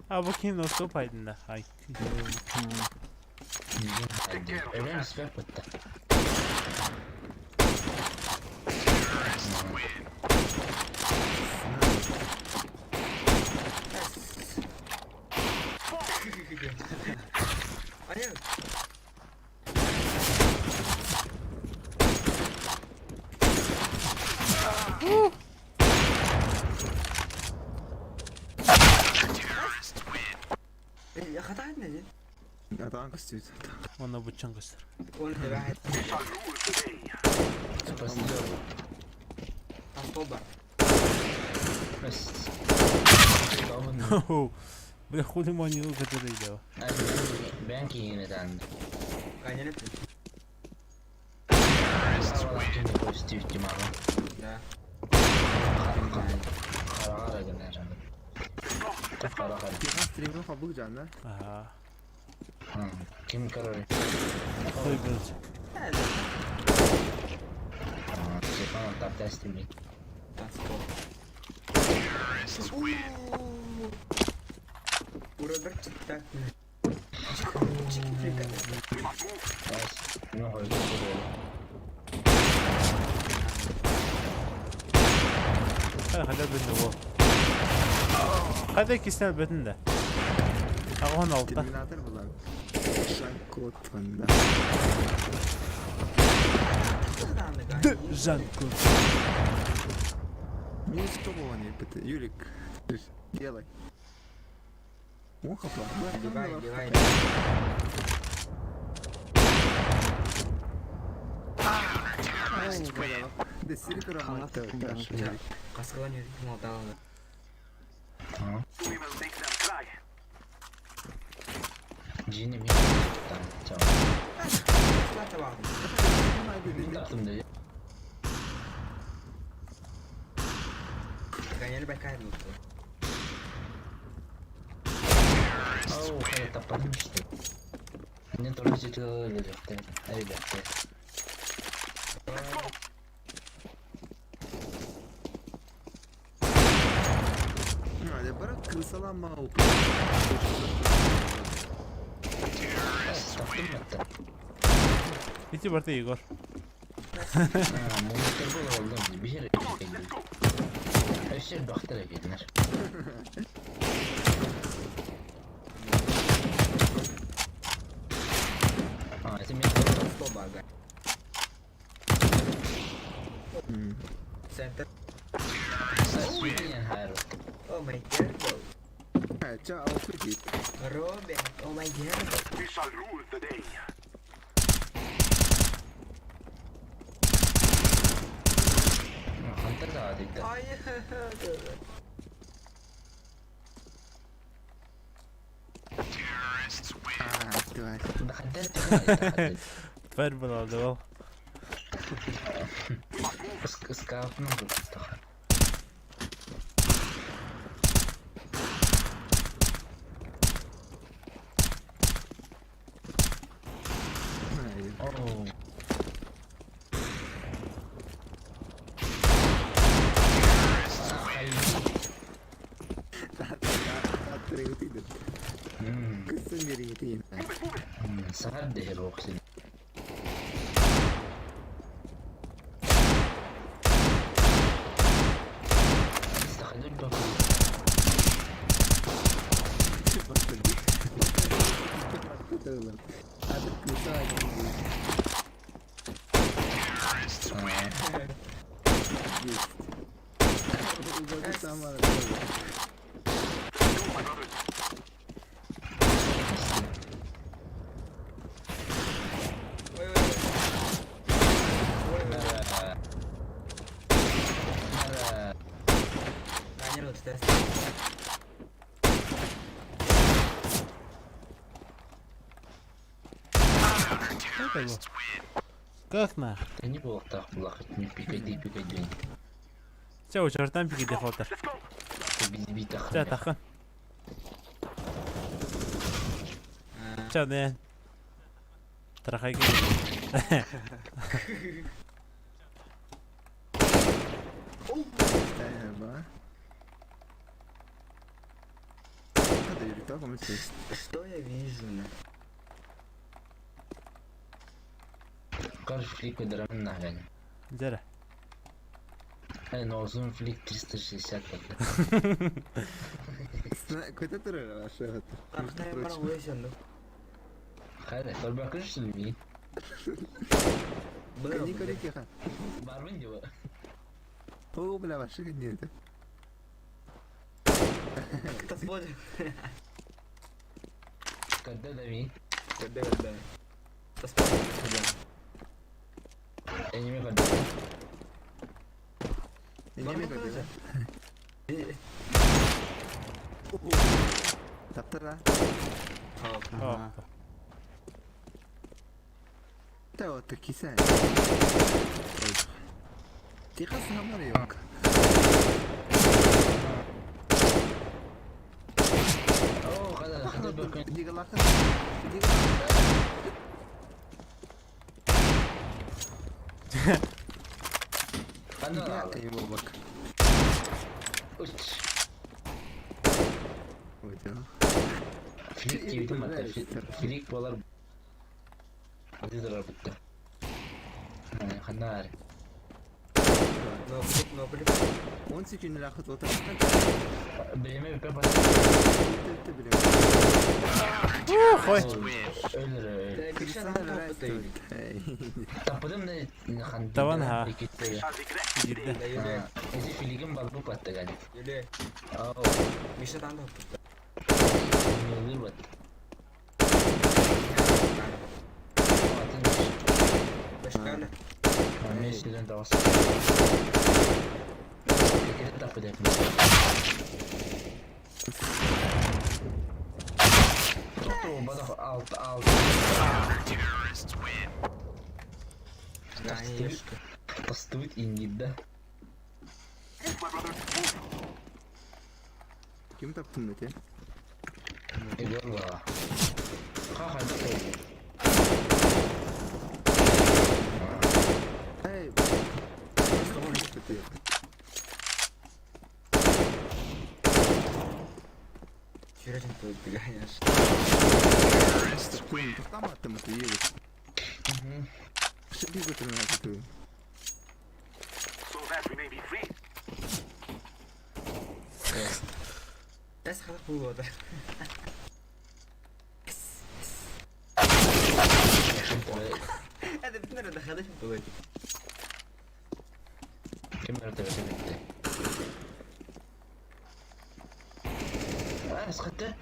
А бу ким носкоп айдында. Ай. Hayır. إيه، خدعتنا دي. Атаң көстүт. Онна бучан көстөр. قلت واحد They shall rule today. الطبع. Бля, хули манил который дела. Конечно. Да. Стримин кабыл жана. Ага. Ким король? Хуй блядь. Телефон тапта стримит. Ура, читак. Чики фрика. Ну, Хайа өлбөтүн уол. Хайда иккисинэн өлбөтүн да. 86. Терминатор была. Жан-Клод Ван Дамм. Д. Жан-Клод. Минус 100 было не это. Юрик, делай. О, хапа. Девай, девай. Қасқалан өтіп малталады. We will make them cry. Дьиэни мин Мин да. Гоняли байкай лучше. Ау, хайа таппатым что. Мне тоже жетелер Ай, Бара крысалама. Таптым атта. Ити барта Егор. Монстр был олдым. Бир Өссө бахтар экеннер. А, это мен Стоба, ага. Центр. Oh my god. Ча, алфавит. Роберт, oh my god. We shall rule the day. Хантер да дейді. Ай, А, тварь. Хантер Тварь была, давал. Скафның бұл. Оу. Сахар дehir оқсын. استخدم Ой, ой, ой. Ой, ой, ой. Ранил тест. Как его? Как на? Да не было так плохо, не пикай, пикай, Ча, учартан пики дефолтер. Let's go. Ча, тахан. Ча, не. Трахай. Что я вижу, на? Кар флик выдрамын нахрен. Дера. Но зум флик 360 тогда. Куда ты рашил? Хайда, торбакыш ми. Бармын деп. О, бля, вообще нет. Кто смотрит? Когда да ми? Когда, когда? Кто смотрит? Когда? Я не когда. Не когда. Таптара. О. Та вот киса. Тихо самар yok. О, хада, хада бакын. Дигалахын. Хана. Его бак. Уч. Ой, Флик кийдим ата. Флик болар. Дидер бітті. Хана. Но, 10 секүндэлээх отуотарыттан Бириэмэ бүппэ бүттэ билим. Хой. Өлөр. Таппытым да Таван ха. Иккитте. Киирдэ. Эти филигим балбы паттыган. Юле, Ау. Миша там топпут. Милый вот. Башканы. Мен дауыс. Кекерин таппы деп. Тоқту, бадақ алты алты. Конечно. Тастует индит, да? Ким таптым эти? Егор ба. Ха-ха, Эй! Серьезно, ты убегаешь. Там аттым это ебать. Шаги ты. So that we may be free. Тас халық болды. Это бітінер дахады болды. Кемер тебе бітті. А, сқатты.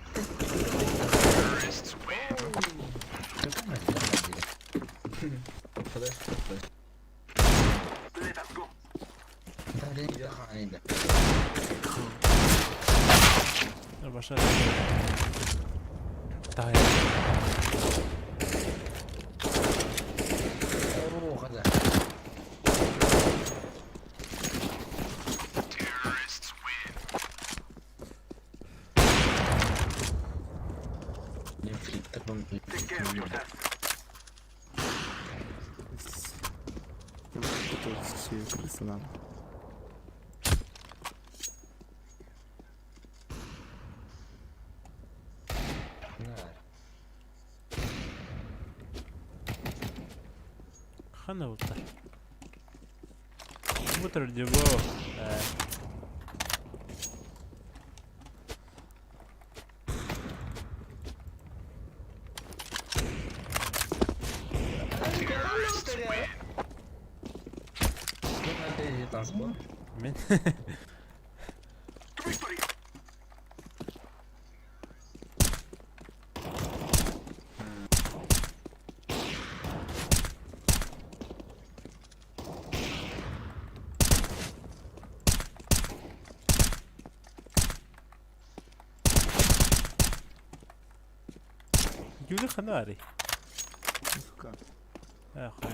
Let us go. Баша. Тай. Take care of yourself. Хана буттар. Бутер диво. Мен. To victory. Юли ханари. Сука. А, хай.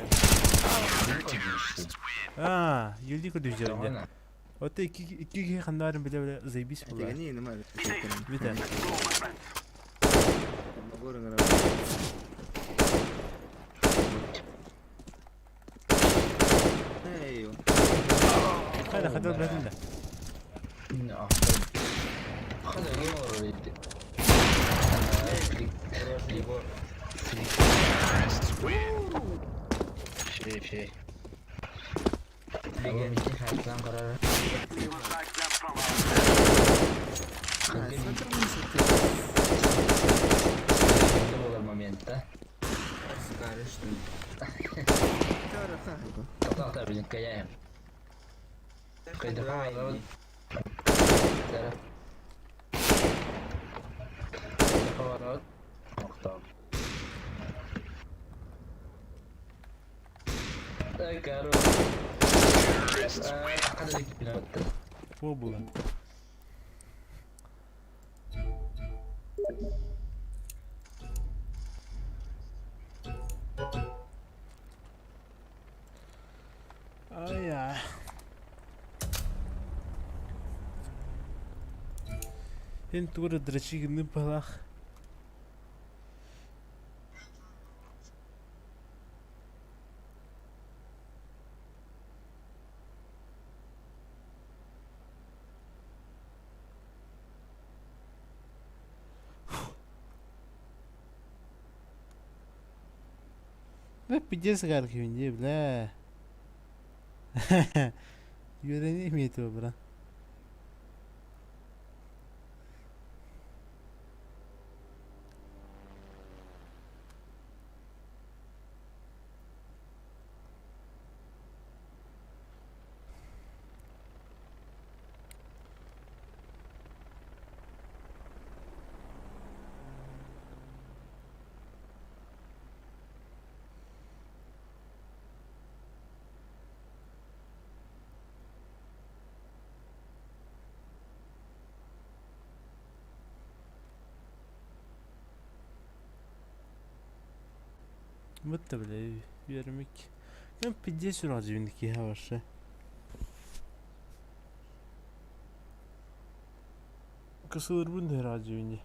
А, Юли көдүжәрде. Ота ики ики ханарын биле биле заебись була. Тегени нема. Бите. Go, my friends. Эй, Хайда хайда биле. We will drive them from our Момента. Скажешь, Тоқтақта біздің каяем. Қайда Бу була. Ай я. Эн тура драчигны балах. Бля, пиздец гарки бля. Үөрэниэ эмиэ баран. Бытта бile үөрэмик. Кем пиздец сүрэҕдьибин киһи вообще. Кысылырбын сүрэҕдьибин дии.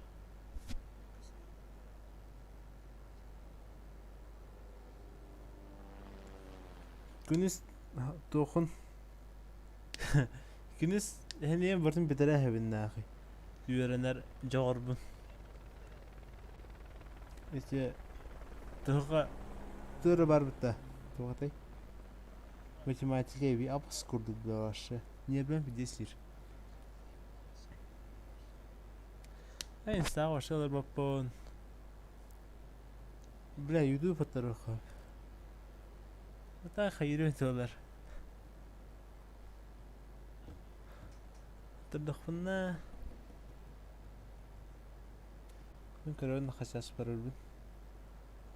Күнүс туохун Күнүс эһэниэм барытын бүтэрэ эһэбин наахый. Үөрэнэр дьоҕурбун. Ити туһуга тыыры барбыта. Туохатай? Математика эби апс курдук вообще. Нервым пиздец Эй, инстаҕа вообще олорбоппун. Бля, YouTube аттарыахха. Ата хайырын туолар. Турдахпына Мин көрөбүн хасаас барарбын.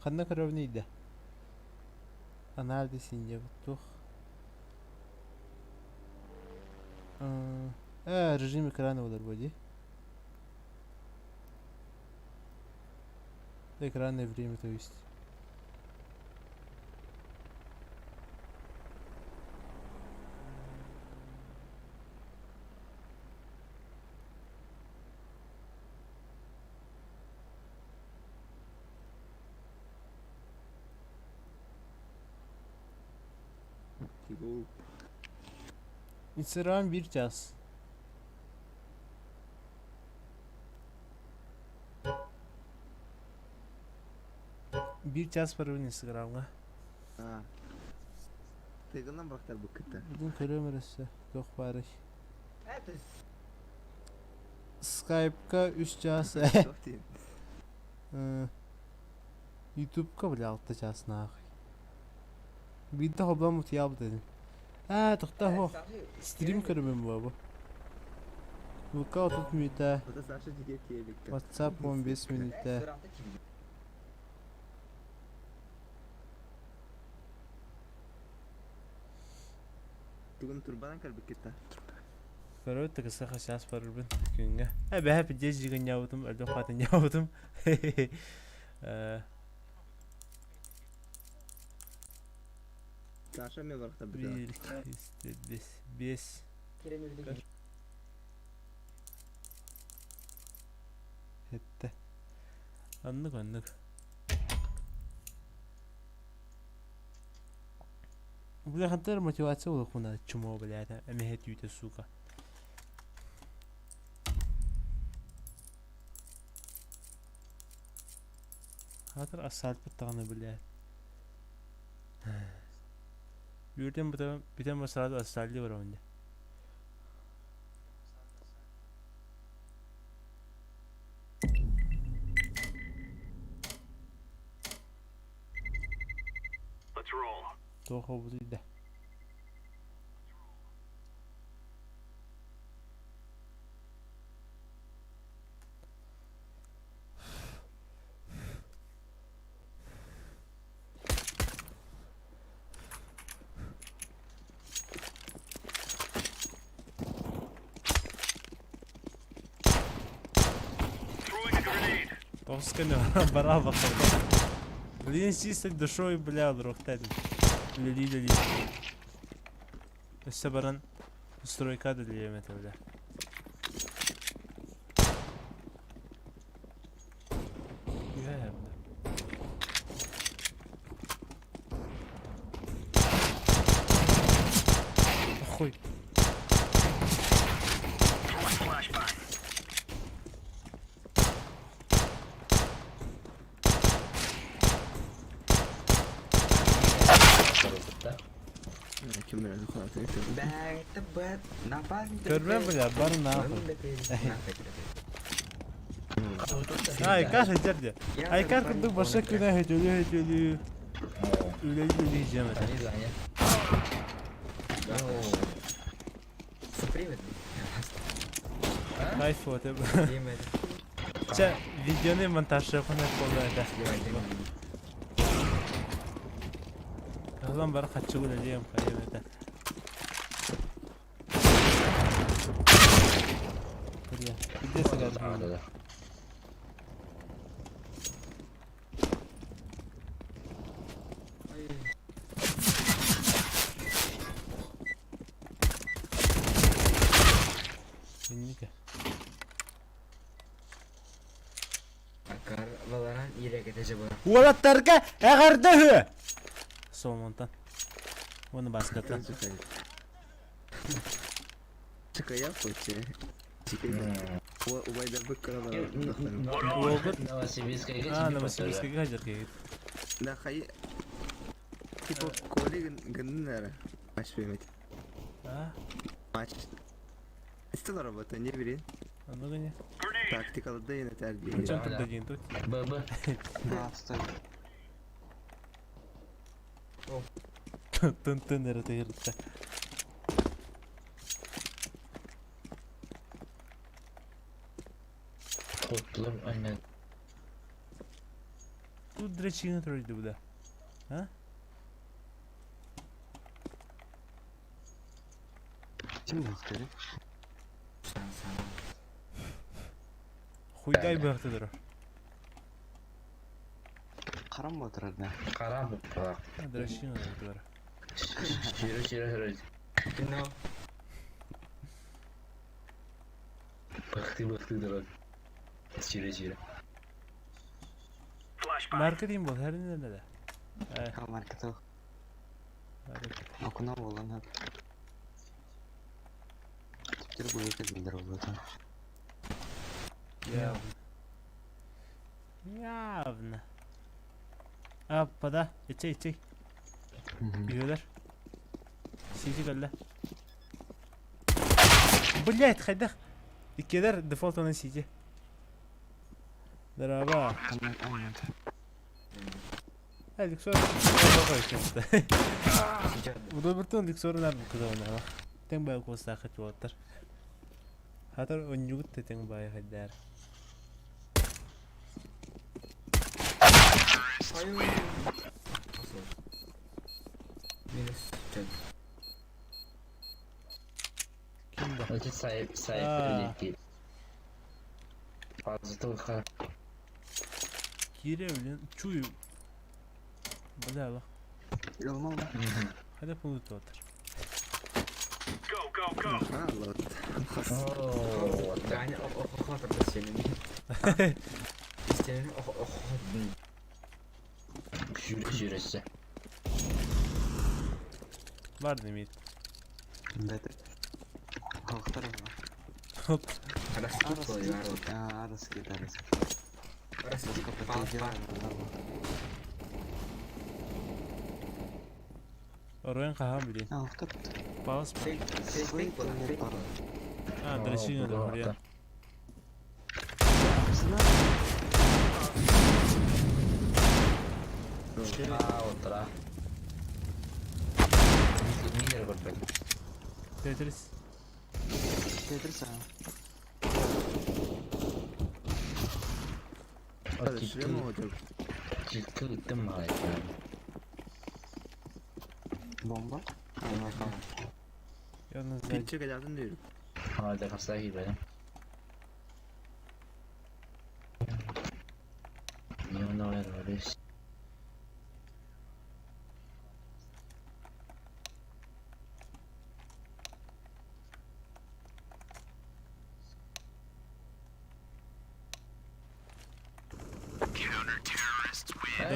Ханна көрөбүн ыйда? Анаал десинье туох? Режим экрана болар бу дии. Экранное время, то есть. Instagram bir час. Биир час барабын Инстаграмҥа. Тыгынан бырахтар бу кытта. Бүгүн көрүөм эрэ туох баарый. Скайпка үс час Ютубка бля алта час нахуй. Биирдэ холбоон утуйаабыт этим. Аа, тохтоо суох. Стрим көрөбүн буолбу. Лука 30 мүнүүтэ, WhatsApp 15 мүнүүтэ. Тугун турбанан кэлбиккит Көрөбүт да кысаха сейчас барырбын күҥҥэ. Эбэһэ пиздец жигынньаабытым, өлдөх хатынньаабытым. Саша мен барахта Bir, iki, üç, beş, beş. Сэттэ. Оннук, оннук. Бля, хантар мотивация улахуна чмо, блядь, эмэһэ түүтэ, сука. Хатыр асфальт даҕаны, блядь. Үөрдэн бүтэн сразу асфальты барабын дии. Let's roll. Туох обутуйда. Throwing a grenade. Тоҕус бара бахар. Блин, чисто душой, бля, рохтадим. Лили лили. Өссө баран стройка да диэм этэ, бля. Үһэ бля. Хуй. Throwing flashbang. Да? Ким билэр Көрбөн бля, бар нахуй. Айкар сылдьар дии. Айкар курдук баша күнэ хөтөлүү хөтөлүү үлэлии үлэлии дьиэм этэ. Кайф вот Чэ, видеоны монтажшыахпын буолла этэ. Ылан бары хаччы үлэлиэм хайыам этэ. Бля, где сыгар? Инники. Акар баларан иирэгэтэ дьабара. Уолаттарга эҕэрдэ үһү! Соломонтан. Уонна Баскаттан. Чыкайа хоче. Убайдарбыт кыралар. Уолгут? Новосибирскайга А, Новосибирскайга хаджар Да хай типа коли гыннын эрэ. Матч поймать. А? Матч. Стала работа, не бери. А ну не. Тактикалы да yine terbiye. Чем тут дадим тут? Б, Б. Да, стой. Тын-тын эрэ тыгырытта. Куттулум önüne. Тут драчина тройды буда. А? Ким бахтыры? Хуйдай бахтыдыр. Харам батырар да. Кара бу. Драчина тройдылар. Сүйрө сүйрө сүйрө. No. Быхты быхты дурак. Сүйрө сүйрө. Flashbang. Маркетинг бол, her ne de. Ха маркетолог. Окуна болан хап. Теперь будет как работа. Явно. Явно. Аппада, ичей ичей. Үйөлөр. Сизи кэллэ. Блять, хайдах. Иккилэр дефолт онон сизи. Здорово. Э, Люксор. Удобыртын Люксорунар кызабына. Тең бай костаахы чуоттар. Хатар онньугут тең бай хайдар. Минус чет. Ким да? Өтө сайып сайып Аа. дейт. Фазы Кире блин, чую. Бля, лах. Ылмал. Хайда пулутуотар. Go, go, go. Allah. Оо, Ганя охотр сенин. Сенин охотр. сүйрө сүйрөсү. Бар демейт. Бәтір. Халықтар Хоп. Арас кет, арас. Ороен кахан билин. Халықтар. Паус. А, драчина да, блин. Аа, отра. Мидер көрбөт. Тетрис. Тетрис. Hadi şuraya mı hocam? Килки ыттым мага. Бомба. Yalnız Pitçe geldin diyorum. Hadi касай кийбедим. Не оно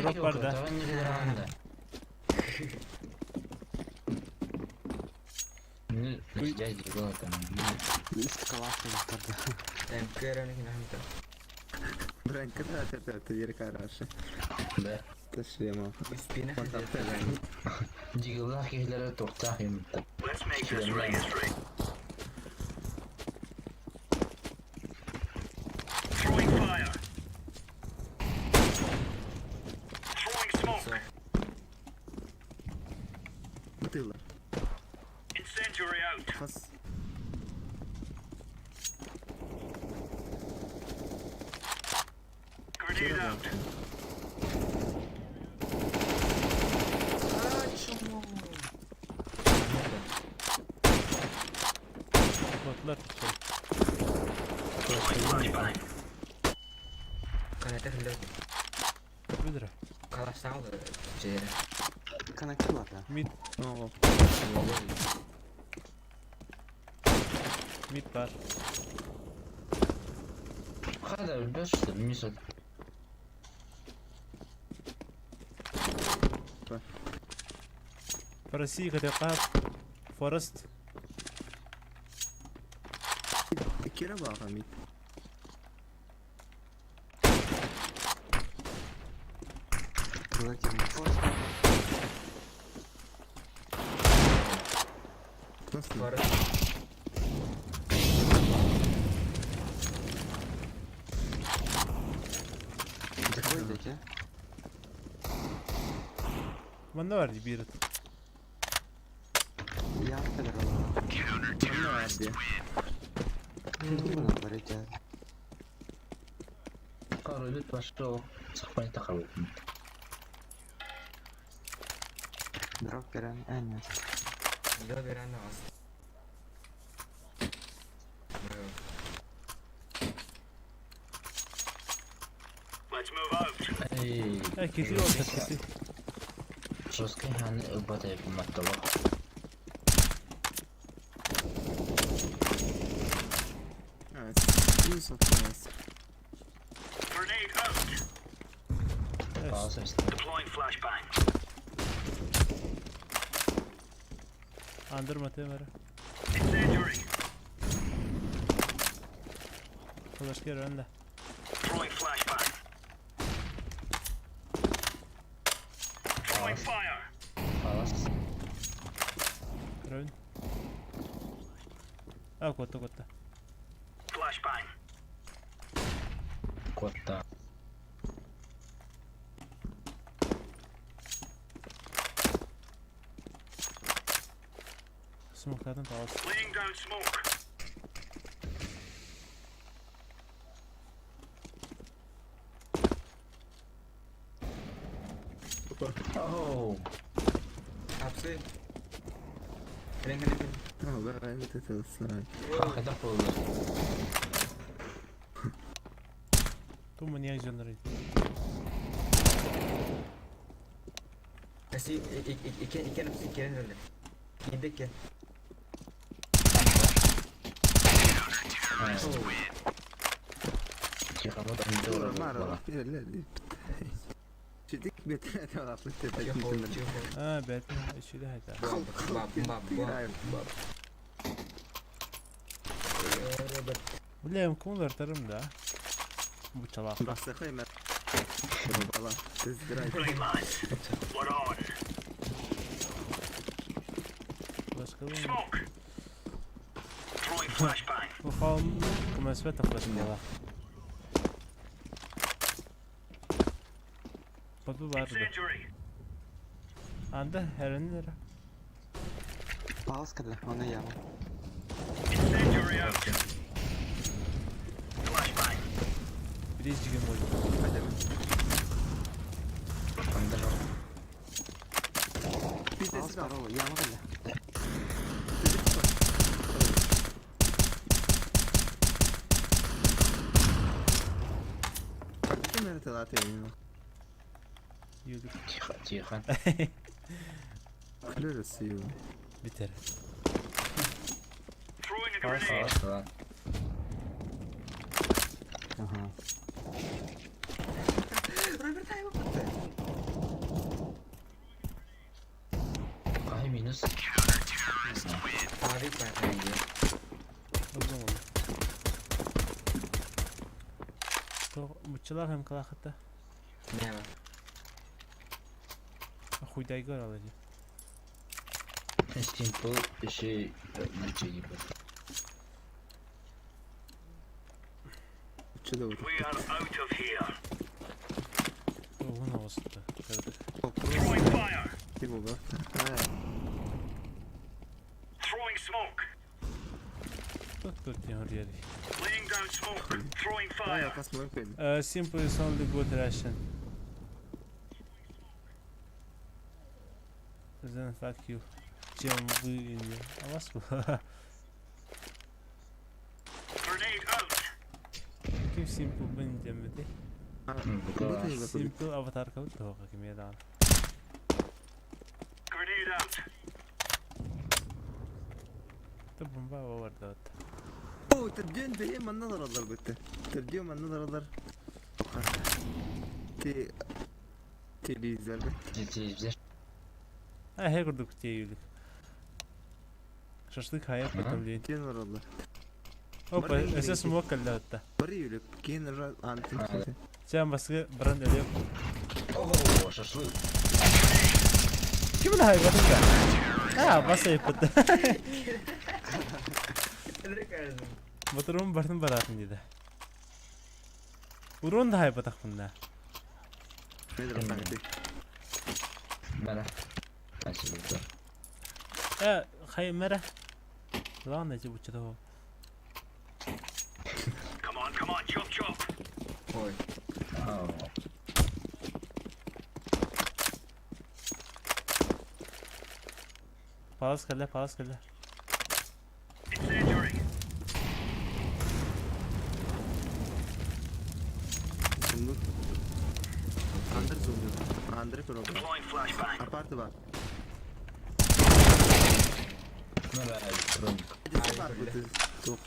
Drop бар да. Эм, көрөнү кинахмта. Бранка da tertepte yeri karşı. Да. Шлема. Успена Дигыллаах киһилэрэ туохтаах юммуттар. Let's make this ring. Throwing fire. Throwing smoke. Бытыла. Incendiary out. Хас. Grenade out. Botlar tuttu. Каната хлеб. Бүдүрэ. Калаштагы жере. Коннектор, да. Мид, О, мид бар. Хада өлбөс что ли, мисо. Россия катакап. Форест. Кира баҕа мид. Крылатин. Nasıl? Бар. Закрой деки. Манна бар бир. Я подорвала. Манна бар дии. Думаю, барите. Король пошел. Сахпани тахабы. Дроп берен. А, нет. Жо берен аз. Let's move out. Эй, Э, кети ол кети. Жесткий ханы убатай буматтала. Evet. Yusuf Thomas. Grenade out. Пауза. Deploying flashbang. Андыр мате бар. Incendiary. Флешке ранда. Throwing flashbang. Throwing fire. Пауза. Рön. А, котта котта. Flashbang. Котта. Смоктадым пауз. Laying down smoke. Оу. Апсы. Ренген Tamam ben de tetesine. Хахада болду. Ту маньяк жоннор. Аси икен икен апсы керен эле. Идеке. Тихо, вот он Mara Çedik bir tane var. Тихо, тихо. А, бәт. Ишиде хайта. Баб, баб, баб. Билем ким тарым да. Бу чалак. Баста koyma. Bala. Tezgah. Right, lads. We're on. Başka mı? Smoke. Throwing flashbang. Bu xom kumасбет флешкала. Бату барды. Incendiary. Анда хәреннер. Пауз для он и яма. Incendiary out. Flashbang. Бирез жиген бой. Bir Пауз tezgah. здорово, яма для. Kim nerede Юлик. Тихо, тихо. Klörüsü. Битер. Throwing a grenade. Пауза. Ага. Кахи минус. Ави пайгы. Узун oldu. То мучалар hem калахата. Нева. Хуйдайга оралар дии. Simple еще ничего. Чудо вот. We are out of here. Уһун оҕуста. Кыратык. Throwing fire. Ти буолла. Throwing smoke. Тут тут не horriere. Laying down smoke. Throwing fire. Хас мой пен. Simple is only good Russian. Then fuck you. Чем вы не... А вас Grenade out. Ким Simple бен демеди? Simple аватар кабыт тоға ким едан. Grenade out. Та бомба бар да. О, төрдүөн бэйэ манна олороллор бытты. Төрдүөн манна олороллор. Ти телевизор бит. Телевизор. А, хэ курдук тиэйүлүк. Шашлык хая потом лень. Тиэн олороллор. Опа, өсө смок кэллэ Бары юлүк. Киин ра антын. Сен баскы баран өлөм. Ого, шашлык. Ким хай батыка? А, баса еппет. Батырым бартын баратын dedi. Урон да хай батақпын да. Мен рахмет. Мара. Спасибо. Э, хай мера. Ладно, эти буча того. Come on, come on, chop chop. Ой. Ау. Палас кэллэ, палас кэллэ. Incendiary. Сундук. Андр зумду. Андр көрөбү. Deploying flashbang. Апарты бар. Мара, электроник. Бар быты. Тук.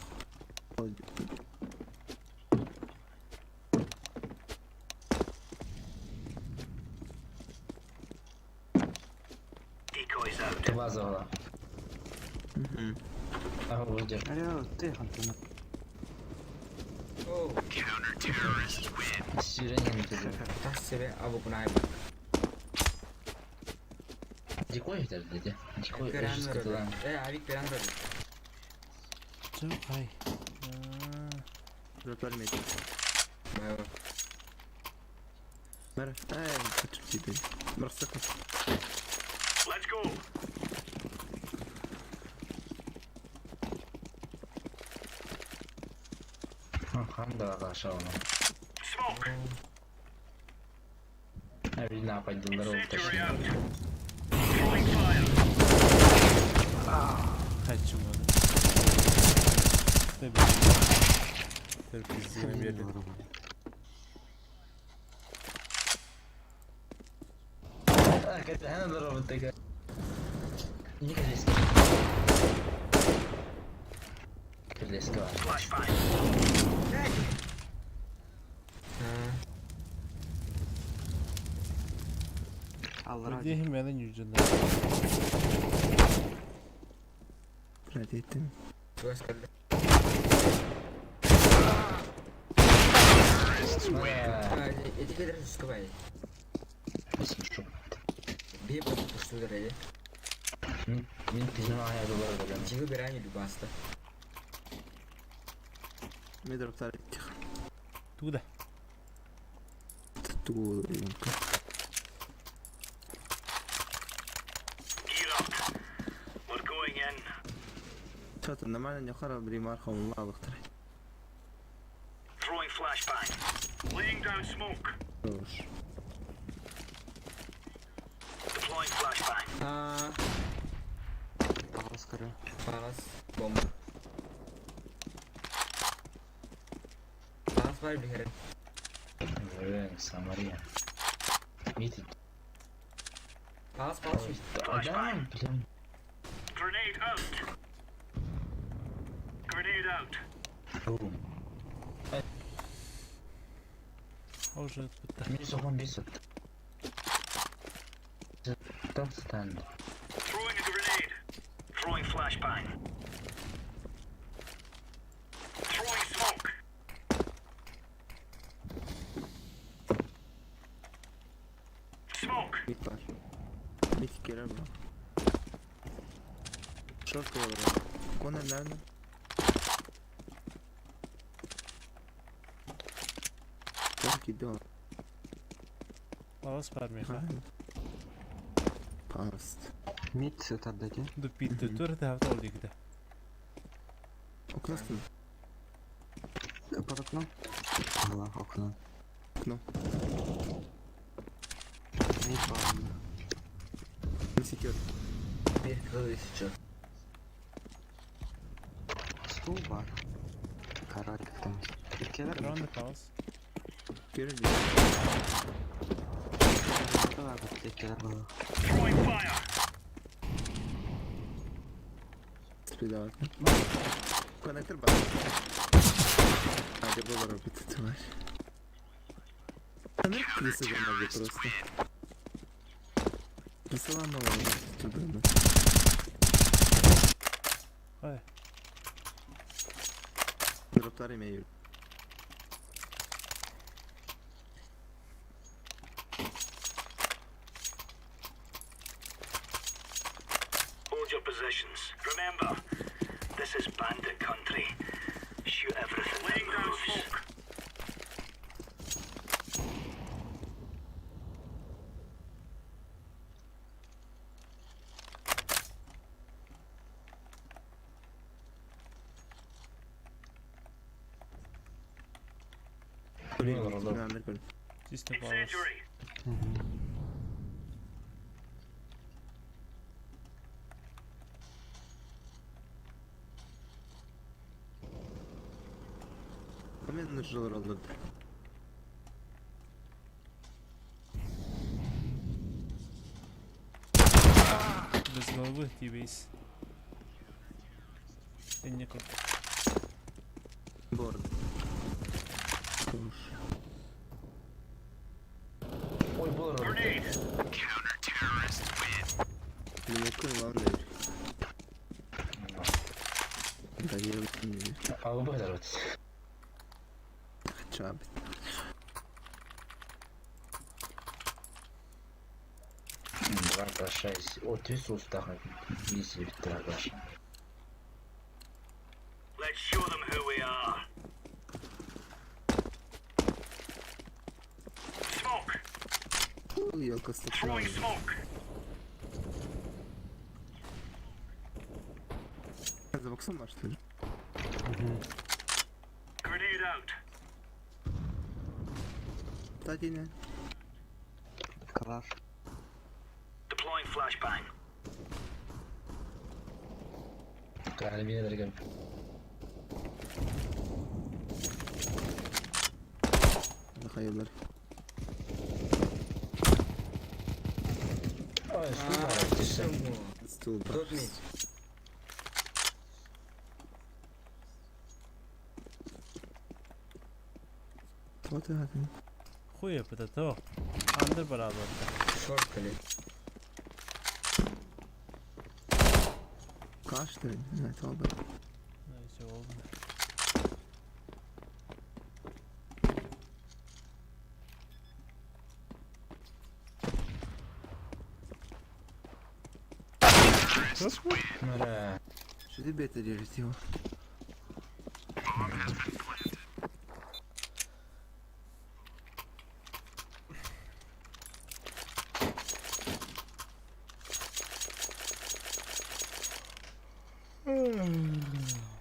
Decoys out. Ты базовала. Ага, выйдешь. Алло, ты, Антон. Оо, Сиренин ты. тас себе абукунай. Дикой это дядя. Дикой, Көрөн жестко барар. туда. Э, авик көрөн барар. Чым хай. Ротар мет. Бай. Мэр. Ай, хочу тебе. Мырсык. Let's go. Хан да нашел. Smoke. А видно, пойду здорово Incendiary тащи. out. Throwing fire. Хочу оны. Tabii. Tabii пиздец берди. Так, это она здорово такая. Не колеска. Колеска. Flashbang. Алла Где мен нүжүн. Радиттим. Тугас кэллэ. Эти кедр сускабай. Слышу. Бие бо пустудер эди. Мин пизна я думаю, Жиги берани любаста. Мен ротар тих. Туда. Ту. Gear up. We're going in. Чата нормально не хара бримар хамла лыктыр. Throwing flashbang. Laying down smoke. Хорош. Deploying flashbang. Аа, Палас көрө. палас бомба. Палас бар билер. Блин, Самария. Видите? Палас палас. Да, блин. Grenade out. Grenade out. Бум. Уже бітті. Мин соған бесит. Там станд. Throwing a grenade. Throwing flashbang. Throwing smoke. Smoke. Бит бар. Short olur. Corner nerede? Çok gitti o. Палас бар миэхэ. Past. Мид сытардаки. Дупитте тур да ол дигде. Окно стын. Под окном? Была, окно. Окно. Мид бар. Секер. Bir kıl сейчас. Стул бар. Король там. Келер. Ронда палас. Görüldü. Келер было. Throwing fire. Спидават. Коннектор бар. Hadi bu var bir tutar. Sanırım kilise zamazı просто. Kilise var mı? Ой. Droplar yemeği Hold your positions. Remember, this is bandit country. Shoot everything that moves. Olur olur. Чисто палас. Incendiary. Hemen nırcılar alırdı. Без головы тибейс. Инне курдук. Bu arada. Konuş. Ой, был рот. Grenade. Mümkün lan değil. Dayı А вы рот. Çabuk. Два прощайся. О, ты сустах. Лиси трагаш. Let's show them who we are. Smoke. Yelka Throwing smoke. За боксом что ли? Grenade out. Кстати, Калаш. Deploying flashbang. Крайне дорогой. Hayırlar. Ой, стул бар. Стул. Dört mid. Вот это. Хуя это Андер барабар. Short kale. Kaçtı. Evet oldu. Neyse oldu. Мра. Что ты бета держит его?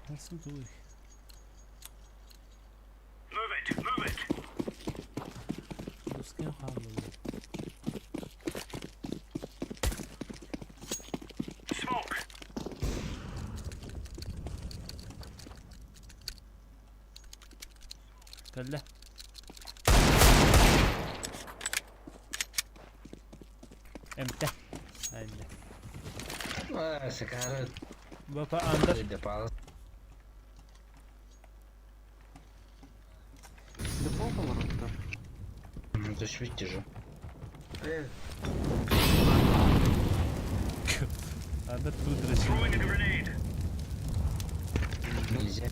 Nasıl duy? Move it. Move it. Dusken kalmadı. Smoke. Кэллэ. Эмтэ. Айна. А, сакара. Бапа андер. Депал. Дефолт рот. Ну, то есть видите же. Evet. Андер тут речи. Throwing a grenade. Нельзя.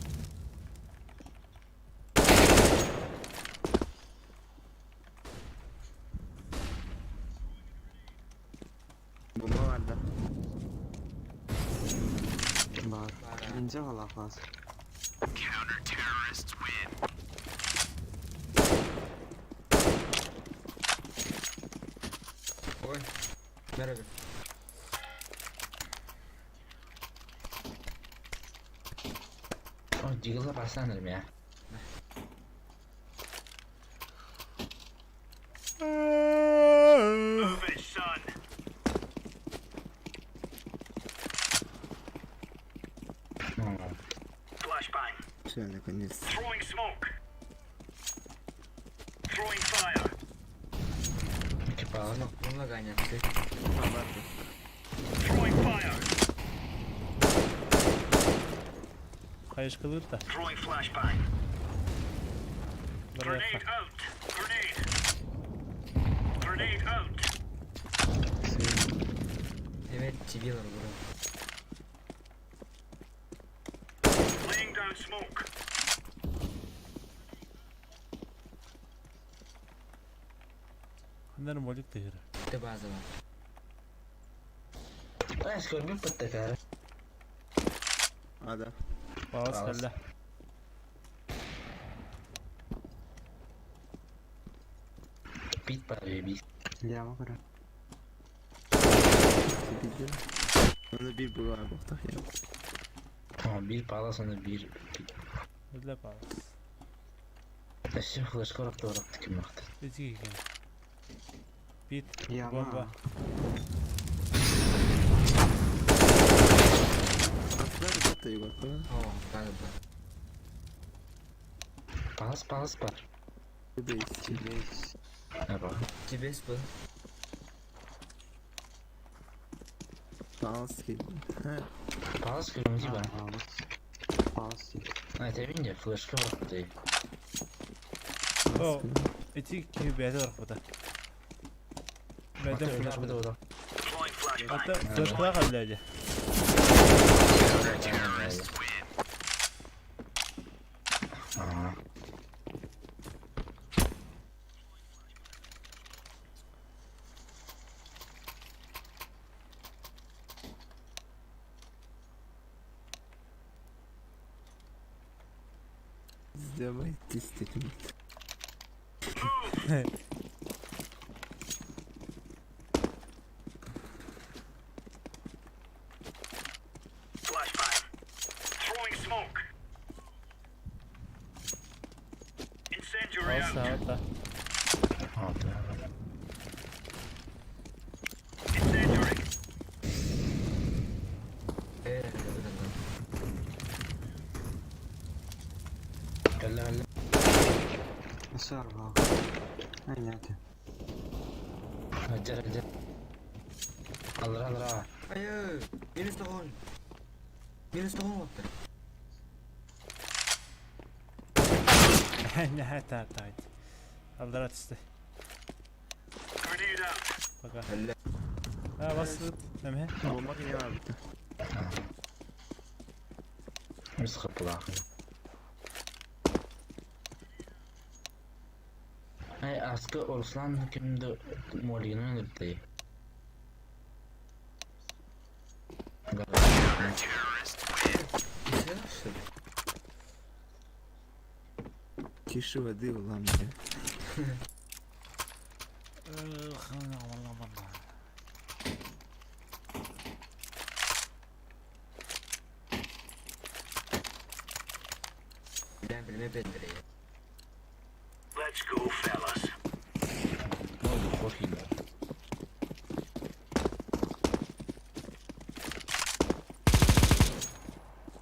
Bomba vardı. Нельзя лафас. Ой. Merhaba. О, дигла басаныр я. Move it, son. Ну, Flashbang. Все, наконец. Throwing smoke. Throwing fire. типа, Ну, лаганя. Throwing fire. Хайышкалыр да. Throwing flashbang. Барыахха. Grenade out. Grenade. Grenade out. Evet, çiviler bro. Laying down smoke. Ханнар молик тыгыр. Te bazı var. Эй, көрбүт баттакары. А, да. Баас Баас. кэллэ. Бит бар бит. Яма көрө. Ты видел? Оны бир буга боқтақ я. Бир палас оны бир. Үлэ баас. Өссө флешка орапты орапты ким макты. Эти киген. Бит. Яма. Бомба. Аслар бата юга. О, galiba. Палас палас бар. Бейс. Здесь. Аба. Cibes bu. Палас келді. Ха, Палас көрүмдү бар. Палас. Палас. А, тебинде флешка орапты. О, эти киһи бэйэтэ барбыта. Бэйэтэ флешка. Бу Deploying flashbang. Ата флешкалаах аллаа дии. Аа. Давай тестить. Flashbang. Throwing smoke. Incendiary Баас out. саата. Аа. Incendiary. Ee, Кэллэ кэллэ. Сорвал. А нет. Ажар ажар. Алра алра. Hayır. Minus da 10. Minus da 10 oldu. Нэ та та. Аллара түсті. Grenade out. Пока. Әллә. А, бас нәмә? Бомба не надо. Мис кыпла. Ай, аскы Руслан кимди молигин өлөрдү. Ne yaptın? Тише воды в лампе. Ben bilme bendire. Let's go, fellas. Болду коркин.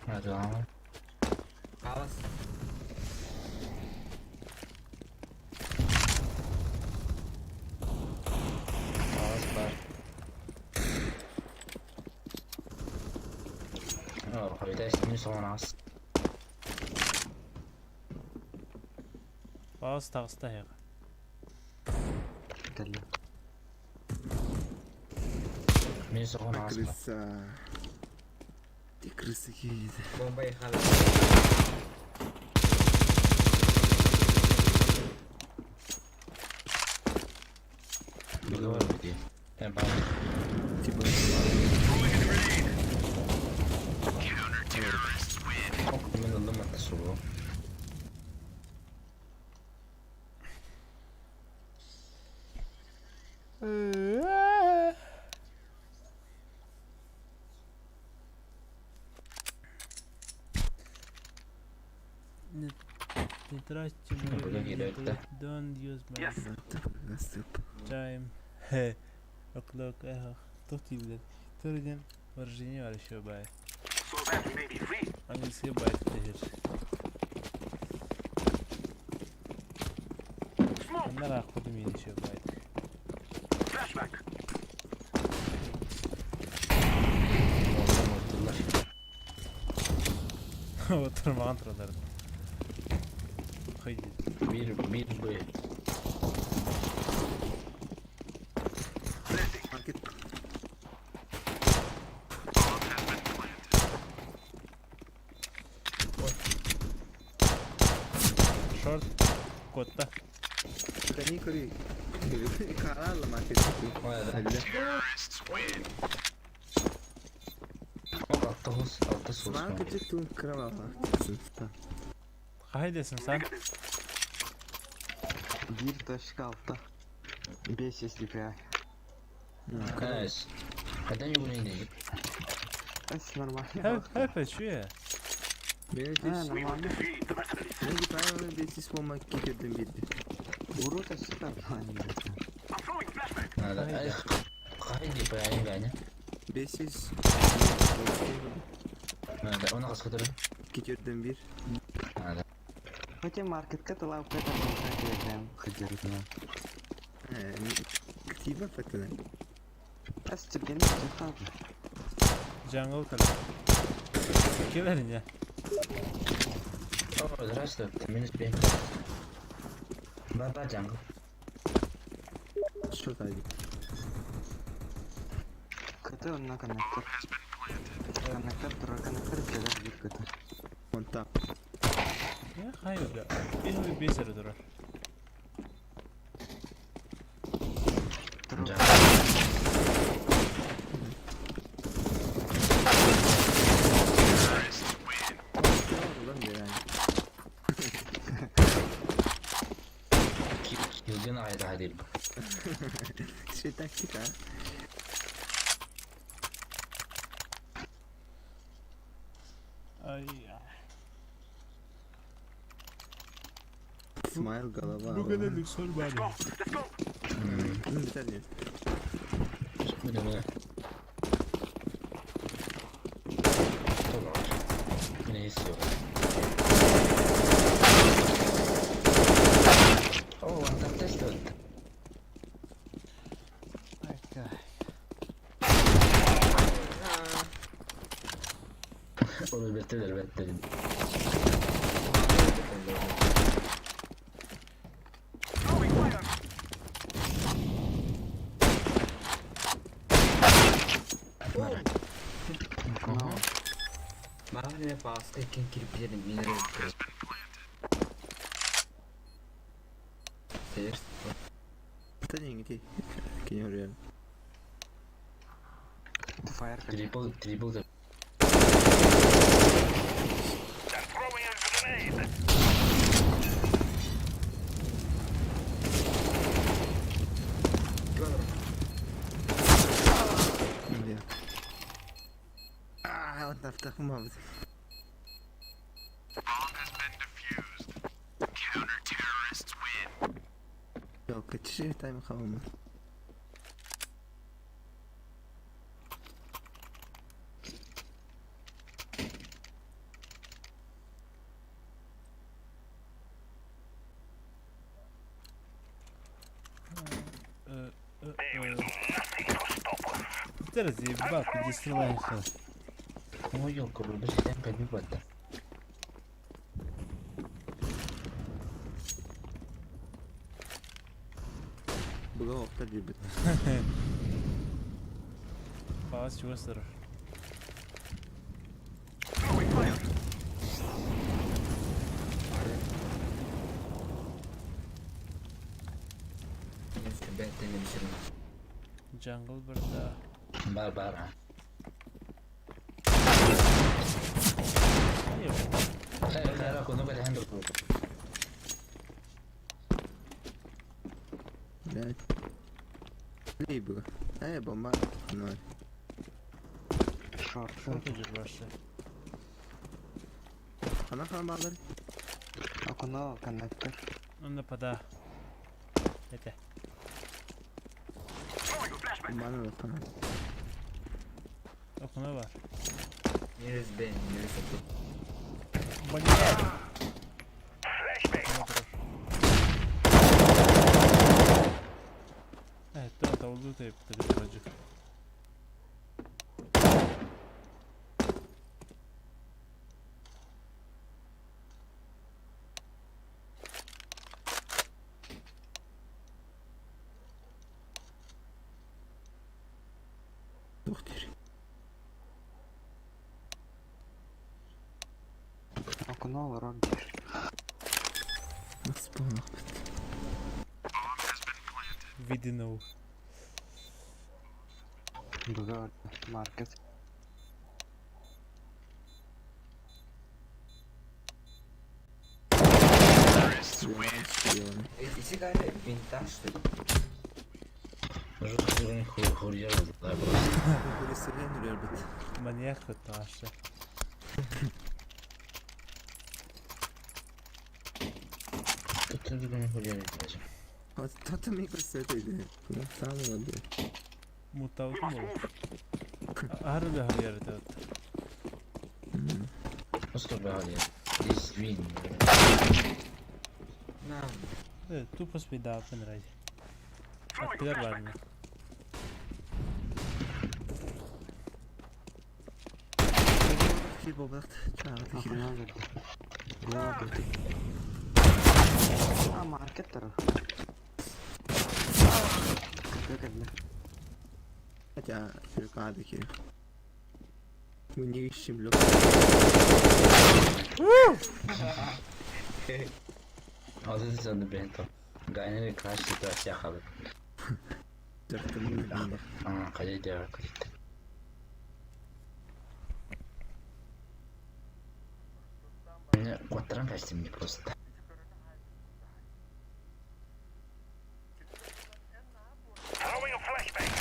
Hadi Palas. Палас бар. О, хайда минус 10 ас. Баас тагыста яга. Кэллэ. Минус 10 ас. Крыса. Ты крысы едет. Bombayı hala. Билор биди. Эм бар. Типа. Throwing a grenade. тратьте мое Бүгүн время, киирбэттэ. don't use my Nasıl? time. O'clock, эх, туох дииллэр? Тур диэн выражение бар еще бай. Английский байт диир. Оннор аахпытым иин еще байт. Оттулар. Отурмаҕан тураллар. Хой диир. Биир биир б. Market. Шорт котта. Kani kori. Kararla market. Ой, Ол алта хос алта суус. Market'e tüm kral Хаһай дэсин сан? 1.6. 5 SDPI. Кайс. Когда не буду Эс нормально. Хэп хэп үчүө. Beni Ha, hiç. нормально. Ne gibi hayvanı besis olmak getirdim bildi. Урока супер нормально. Надо. Ай, хай DPI ганя. Besis. Надо. Она каскадыр. Getirdim bir. Надо. Хотя маркетка талап это прям ходит He. Ktiba fatına. Эс тебе не читал. Jungle кэлэр. Кэлэр иньэ. О, здравствуй. Минус 5. Баба джангл. Şort hadi. КТ он на коннектор. Коннектор, второй коннектор, кидай бир КТ. Monta. Э хай бля. Бес бес бес эрэ турар. Второй. Джангл. Ulan yani. Килден айда хадил. Şey taktik ha. Ай. Smile galaba. Бу гэнэ сор бар. Bir tane. Міне. Міне естіо. О, антап тест өтті. Onu беттелер беттелер. Mavi baskı iken kirpilerin mineral Seyir. Bir tane gitti. Kini oraya. Фаер как. Трипл, трипл деп. Ya. Aa, on tarafta mı aldı? Yok, kaçışı time kalmadı. Терези бак дистрелайха. Ой, елка, бір сен кәдімгі батты. Buga optar gibi. Паас чугас турар. Jungle барда. Бар, бар. а. Ай, Хай, хай, рак, ну кәді хәндір Evet. Ne buga? Э, bomba. No. Шорт. Шорт үдүр барса. Ana kan bağları. Окно. Окно коннектор. Онно пода. Этэ. Bana da tamam. Окно бар. Nearest B, nearest okul. Блядь. Окно турар. Evet, doğru oldu da yaptı bir acı. Доктор. Окно ворот диир. Nasıl bu? Видно. Быга маркет. Ити galiba vintage что ли? Жутко хуйня просто. Маньяк это вообще. Тут хуйня Тату микросетейdi. Tamam oldu. Мутаутун болот. Ары да хар ярата. Просто бігає. Десь він. На. Тупо спида понравится. Аттыгар барна. Кир болбакт. Чагы кир. Окно берди. Быга берди. А маркет турар. Кырга кэллэ. Хотя кады кир. Мы не ищем лёг. Азы саны бенто. Гайнери краш ситуация хабы. Жактым. А, кайда кайда. Мне кватран кажется мне просто. Throwing a flashbang.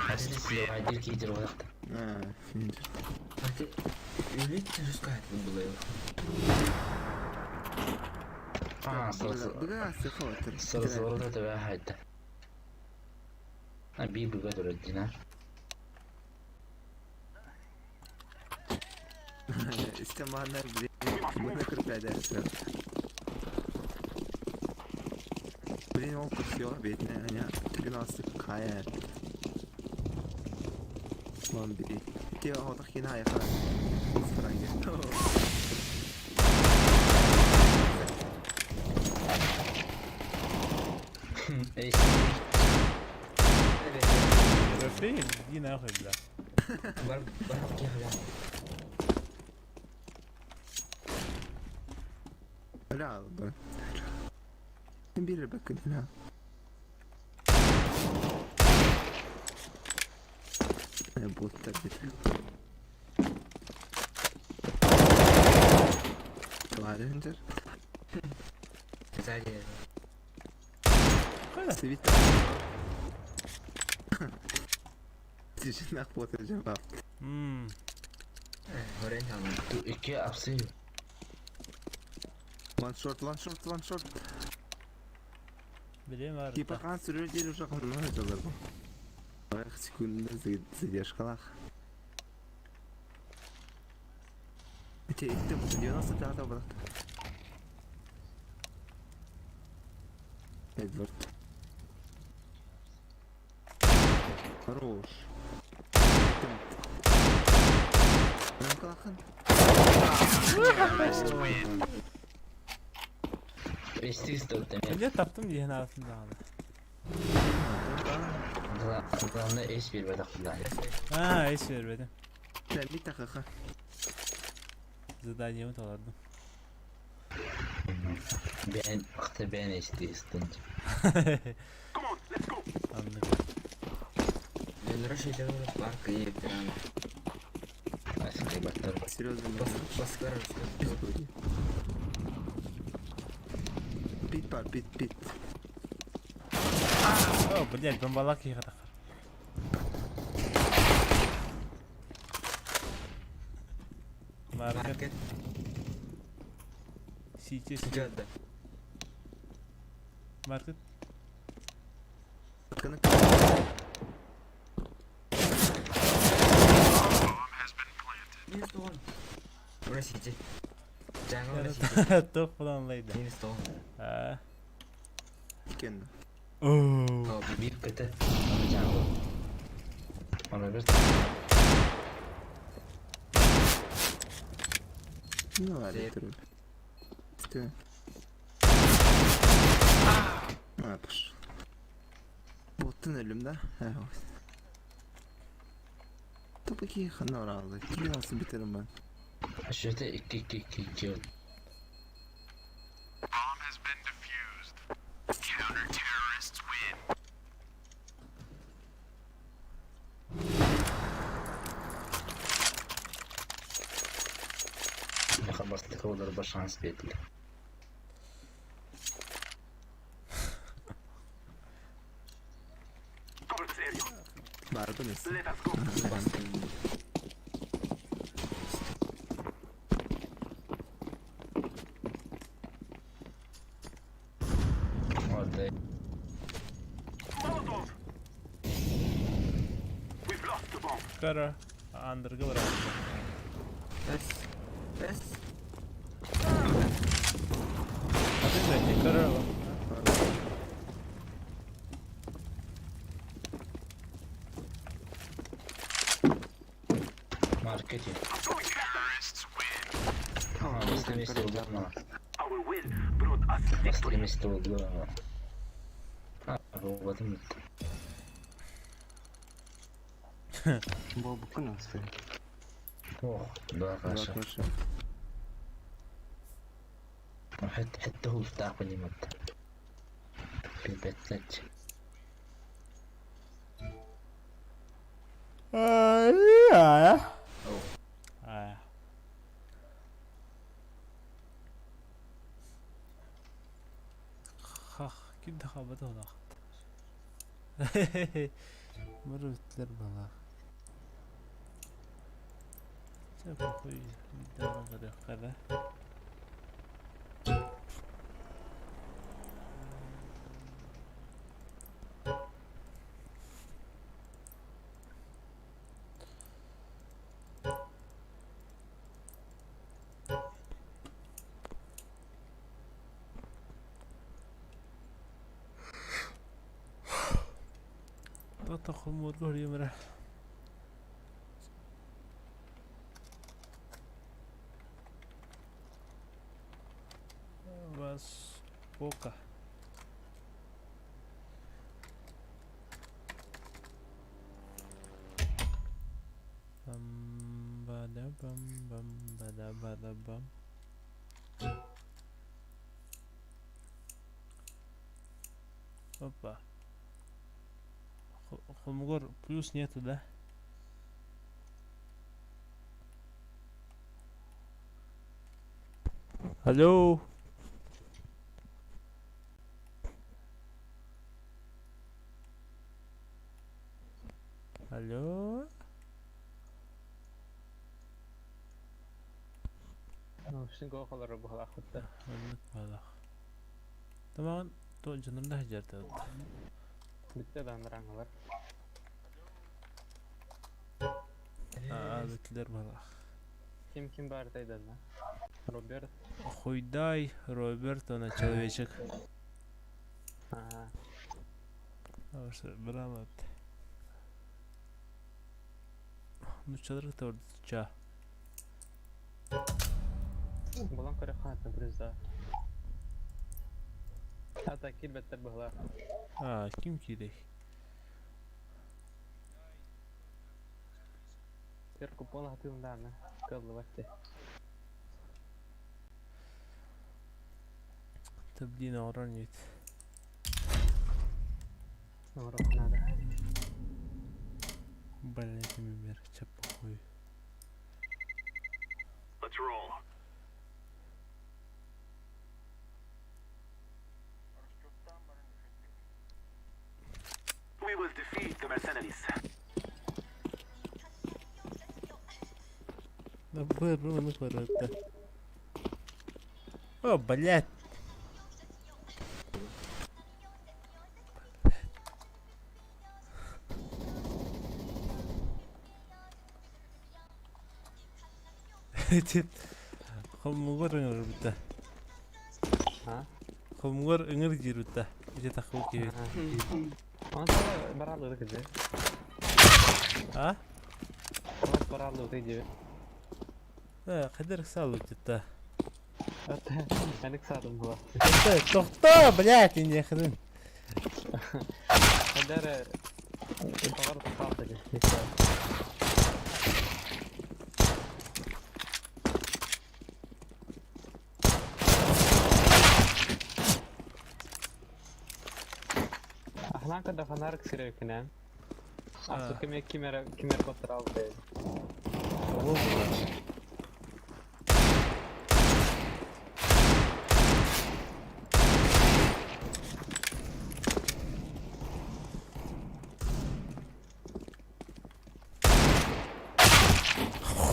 Азы силы кидер вакыт. А, финиш. А ты үлүт русская было его. А, сразу. Быга сыхотыр. Сразу тебе хайда. А би быга дурдина. Истеманlar bile. Bunu kırpeder. Блин, ол курсио бетне, аня 13 кая. Мам би. Те отах кина я ха. Франге. Эй, Evet. Трофей, иди нахуй, бля. Бар бар кихля. Ла, да. Bir bakın la. Будто бит. Тварь, Сзади. Свита. Тишина хватит жавап. Мм. Орен алın. ту ике апсы. One short, one short, one short. Билем бар. Типа қан сүрер жер уже қылмай жылдар бұл. Ах, секундна задержкалах. Те, итте бұл 90 брат. Эдвард. Хорош. Клахан. Эстис дурдина. Эмне таптым диэн аатын даҕаны. Главное, эс бир бадак булар. А, эс бербедим. Сәлли тақақа. Заданиеми толордум. Бен, акты бен эстис дурдина. Come on, let's go. Аннык. Dönürü şeyler var. Park iyi bir an. Аскай баттар. Серьезно, Bas baskılar arası. Пит бар, пит, пит. О, блядь, бомбалак киһи тахар. Маркет. Маркет. Сити. Жада. Маркет. Коннектор. Минус 10. Ура сити. Жаңа ура сити. Топ планлайды. Минус 10. А. Кен. Оу. Биир көтө. Жаңа. Роберт. Ну ладно, труб. Ты. А, пошел. Боттun ölümde. Evet. Topu ki ханор aldı. Kimi nasıl biterim ben? Şurada 2 2 2 2 Хабастыка олар шанс берді. Cover this area. Vardı neyse. Let us go. Orada Molotov. We've lost the bomb. Kara. Андырга бар. Бес. Бес. Аты Кара. маркете. Throwing flashbang. Басқа месте oldu ama. Our win brought us Басқа victory. месте oldu ama. Ha, robotum bitti. Бобуку нас. Oh, daha karşı. Karşı. حتى حتى هو بتاع مت. في بيت А. Хах, ким да хабата олақ. Мұрытлер бала. Чапа хуй, видеоға қарай қара. Тата хомор көремір. Вас пока. Бам бада бам бам бада бада бам. Опа. Холмогор плюс нету, да? Алло. Алло. Оннук баалаах. Тамаҕын то дьонум да сылдьар Аа, бүттүлэр баалаах. Ким ким бар да? Роберт. Хуйдай, Роберт, она человечек. Ага. Браво. Ну чалыр ча. Булан көрө хатын призда. Ата килбеттер быһла. А, ким кирек? Тер купон хатыын дааны. Кыллы батты. Таблина оранит. Норох надо. Блин, мер, ча похуй. Let's roll. We will defeat the mercenaries. Быр быр маннык барыта. О, блядь. Хомугар ыҥырбыта. А? Хомугар ыҥыр диирбитэ. Ити таххыбыт киһи. Онон барааллыыта киһи. А? Барааллыыта диэбит. Э, хайдах ыксааллыбыт Эн ыксаатым була. Тохто, блядь, инехрин. Хайда эрэ тоҕор тахсаалта дии. Ахлаан көрдө фонарик сирэйкинэн. Астык кими ким эрэ ким эрэ куттарал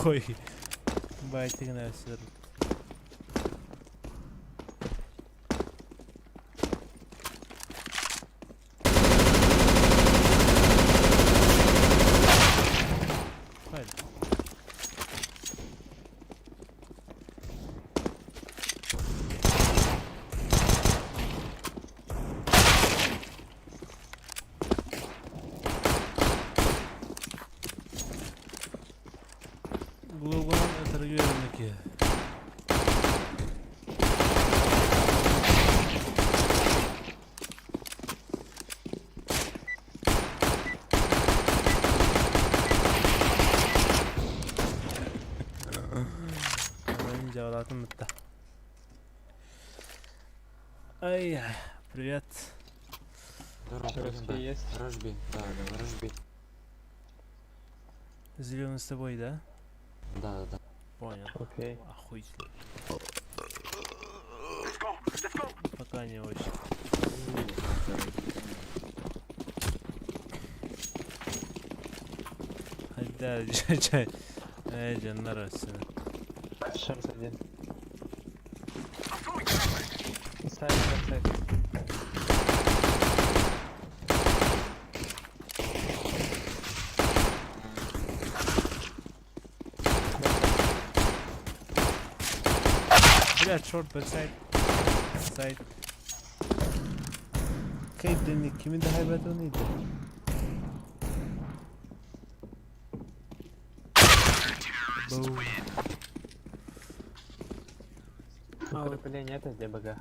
Ой, байтыгына сыр. Haydi. Global өтөргүөрүнүки. Мен жабалатым бітті. Ай, привет. Здорово, Русский есть? Рожби, да, да, рожби. Зеленый с тобой, да? Да, да, да. Понял. Окей. Охуительно. Пока не очень. Хайда, чай. Эй, дьоннор өссө. Шанс один. Сайт, сайт. Блядь, short backside. Side. Кейдени kimin daha iyi Boom. Укрепление это ДБГ.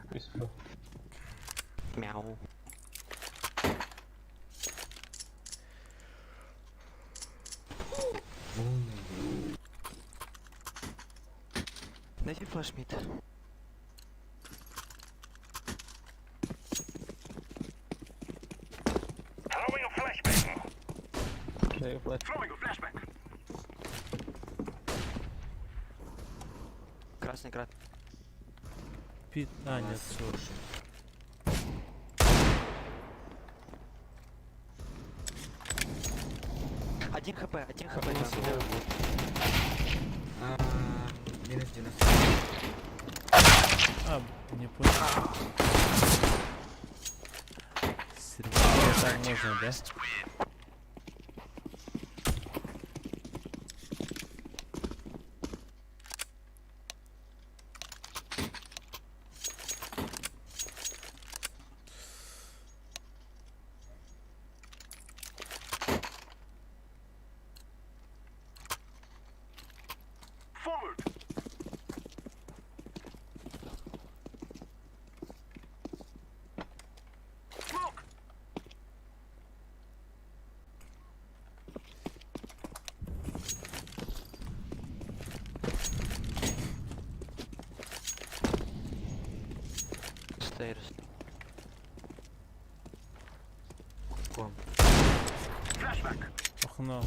Мяу. Дайте flash mid. Throwing a flashbang. Даю flash. Throwing a flashbang. Красный крат. Пит. А, нет, все. Один хп, один хп. А, минус 90. А, не понял. Серьезно, так можно, да? Forward. Smoke. Stairs. Ком. Flashbang. Окно.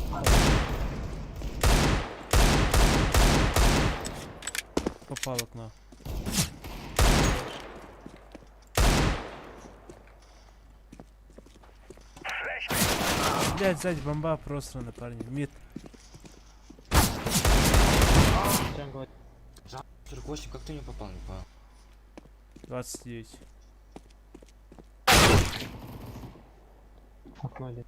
Попал окно. Блядь, сзади бомба просрана, парни. Mid. 48, как ты не попал, не понял. 29. Окно один.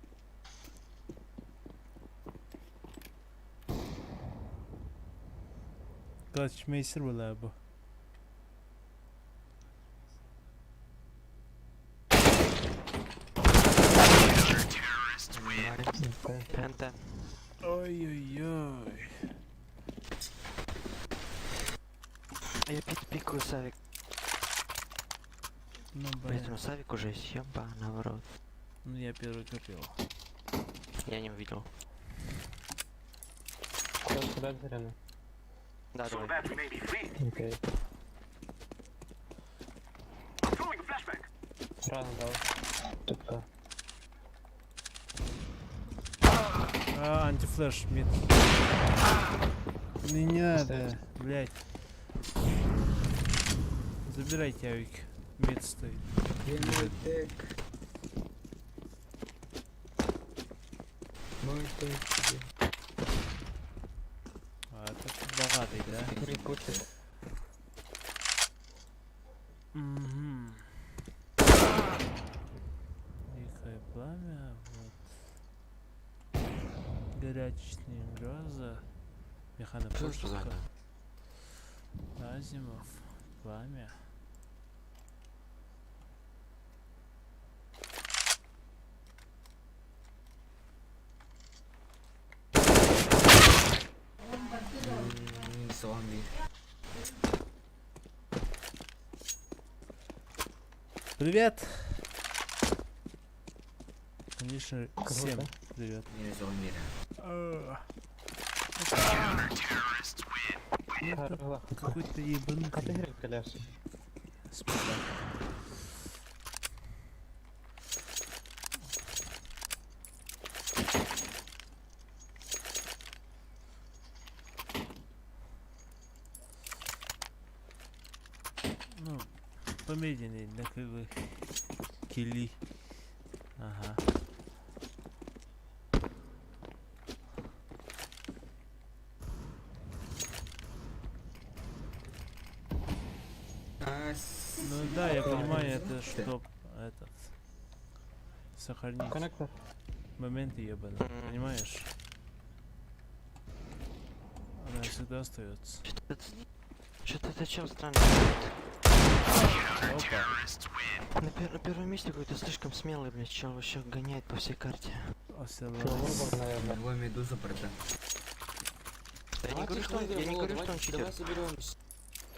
Clutch Master была бы. НТ. Ой-ой-ой. Я пикаю Савик. Ну, Блять, блин. ну Савик уже есть, ёба, наоборот. Ну, я первый купил. Я не увидел. Куда, куда зеленый? Да, So давай. that may be free. Окей. I'm throwing a flashbang. Рано дал. Тупо. А, антифлэш, мид. Не, не надо, блять. Забирайте авик. Мид стоит. Где мой тег? Мой тег где? А, это богатый, да? Не пушит. Угу. Дикое пламя, вот. Горячечные грозы. Что ж Механопушка. за Азимов. Пламя. Зомби. Привет! Конечно, всем Круто. привет. Не зомби. А, Хорошо. Какой-то Как ты ебанутый играешь, Коляш? спидак. Ну, помедленнее, да как бы кили. Ага. А, Ну да, я понимаю, это чтоб этот сохранить Коннектор. моменты ебаные, понимаешь? Она всегда остается. Что-то это чем странно играет? Опа. На первом месте какой-то слишком смелый, блядь, чел вообще гоняет по всей карте. Оселась. Филурбов, наверное. Его медуза, братан. Да я не говорю, что он, я не говорю, что он читер. Давай соберемся.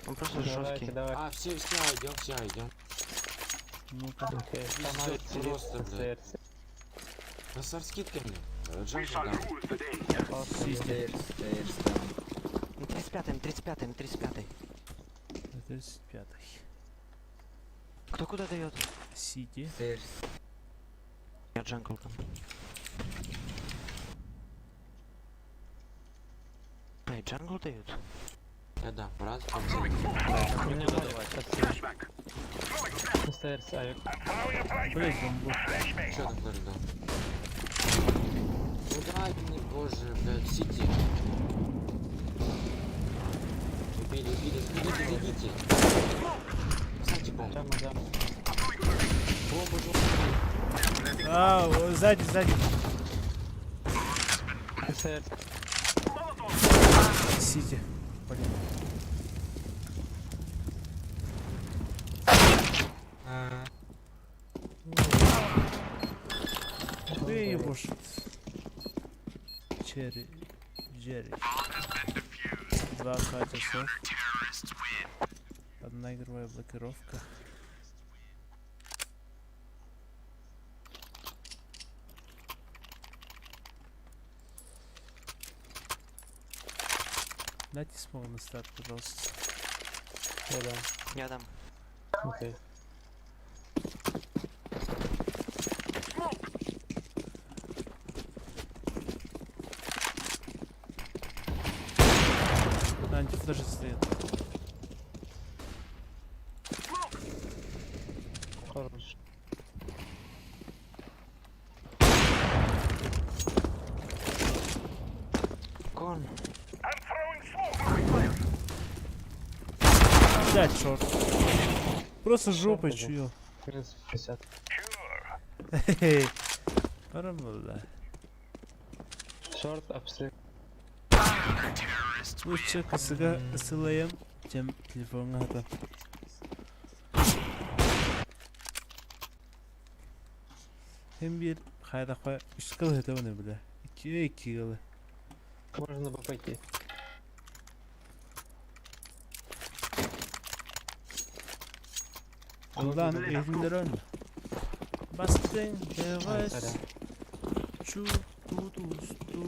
Он просто Давайте, жесткий. давай. А, все, все, идем, все, идем. Ну-ка. Окей. Там Везет Алекс сидит просто, на блядь. сердце. Да с скидками. We Джампер shall дам. rule the day. Палка есть. Stairs, stairs, там. На 35-й, на 35-й, на 35-й. 35. Кто куда дает? Сити. Stairs. Я jungle там. А, и jungle дают? Я дам. Раз, два, У меня давай. Flashbang. Stairs, авик. Блять, бомбу. Что там флеш дал? Ну дай мне, боже, блядь, сити. Убили, убили, идите, идите. Кстати, бомбу. Джама, джама. Бомбу же убили. А, о, сзади, сзади. Stairs. Сити. Блин. А, Ты ебошь. Черри. Джерри. Два К часов. Одна игровая блокировка. Дайте смог на старт, пожалуйста. Я дам. Я дам. Окей. Антифлэш стоит. Хорош. Кон. I'm throwing smoke. Throwing fire. Блядь, short. Просто жопой чуял. Минус 50. Баран буолла. Short, апсы. Лучше кысыга ысылайым, чем телефонга хата. Hem bir хайдахпа үс кыл хытабын бile. Икки икки кылы. Можно бы пойти. Ылдан эһиндерөн. Бастың девас чу тутусту.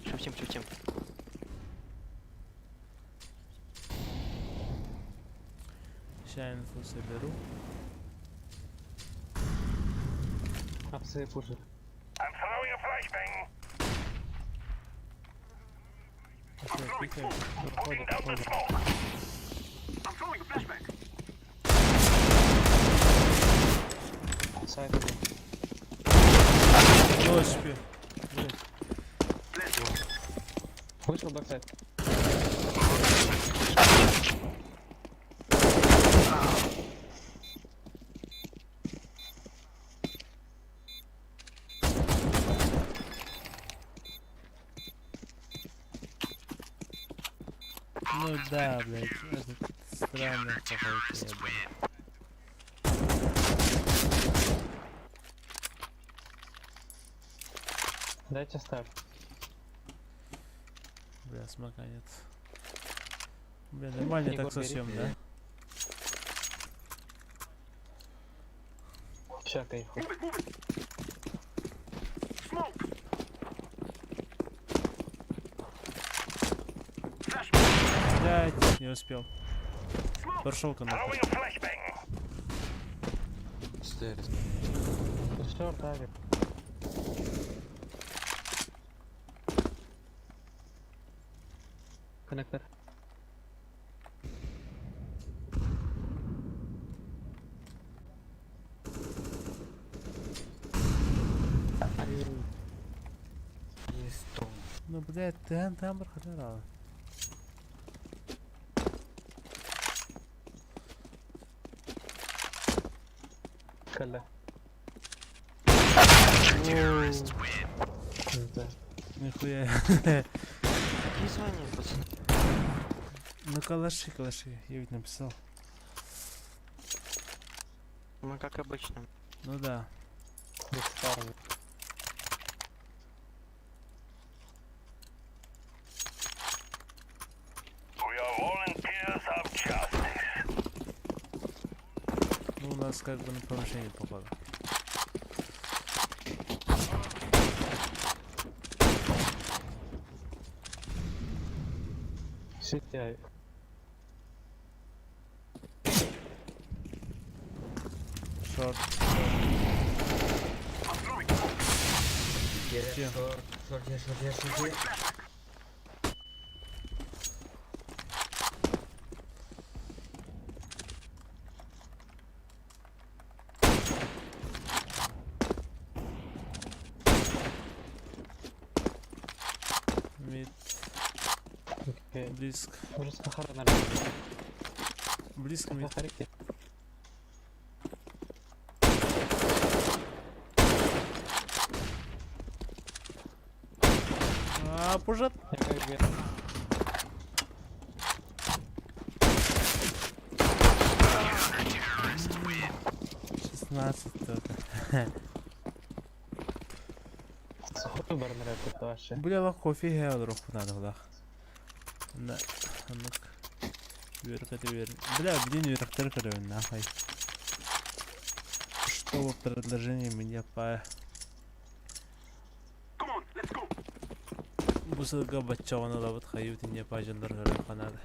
Шутим, шутим. Сейчас инфу соберу. Апсы пушит. Проходит, проходит. Сайт один. Low HP. Вышел backsite. Ну да, блядь, это странно какой-то, я, блядь. Дайте старт. Бля, смока нет. Бля, нормально Егор, так совсем, бери. да? Ща кайфу. Блядь, не успел. Прошел коннектор. Stairs. Short, авик. Коннектор. Они Есть том. Ну, блядь, ты там проходила. Калля. Да. Нихуя. Какие звания, пацаны? Ну, калаши, калаши, я ведь написал. Мы как обычно. Ну да. Без старого. Ну, у нас как бы на повышение походу. Сити авик. Short. Кире, Где? Short, short, я, short, я, short, я. Mid. Окей. Близко. Уже Сахара надо. Близко mid. Сахарики. А, пужат. Я как бы... 16 только. Сухой барнарет это вообще. Бля, кофе я руку надо было. На, ну-ка. Вверх. Бля, блин, вверх только нахуй. Что в предложении меня по... Бу сылга баччаҕына ылабыт хайыбыт инньэ паажаннар көрүөххэ наада.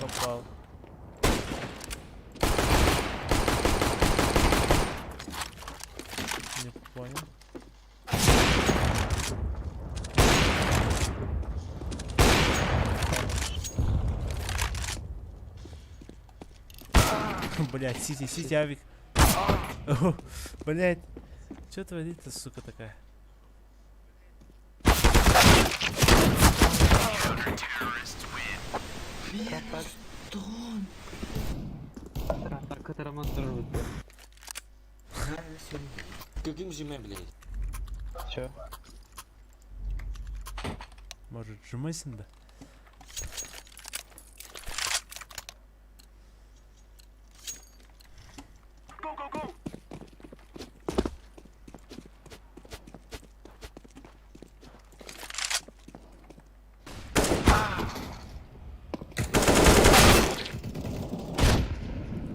Попал. Не понял. Блять, CT, CT, авик. Блять. Че творит-то, сука такая? Кытараман турбут. Каким жиме, блядь? Че? Может, жмайсың да? Go, go, go!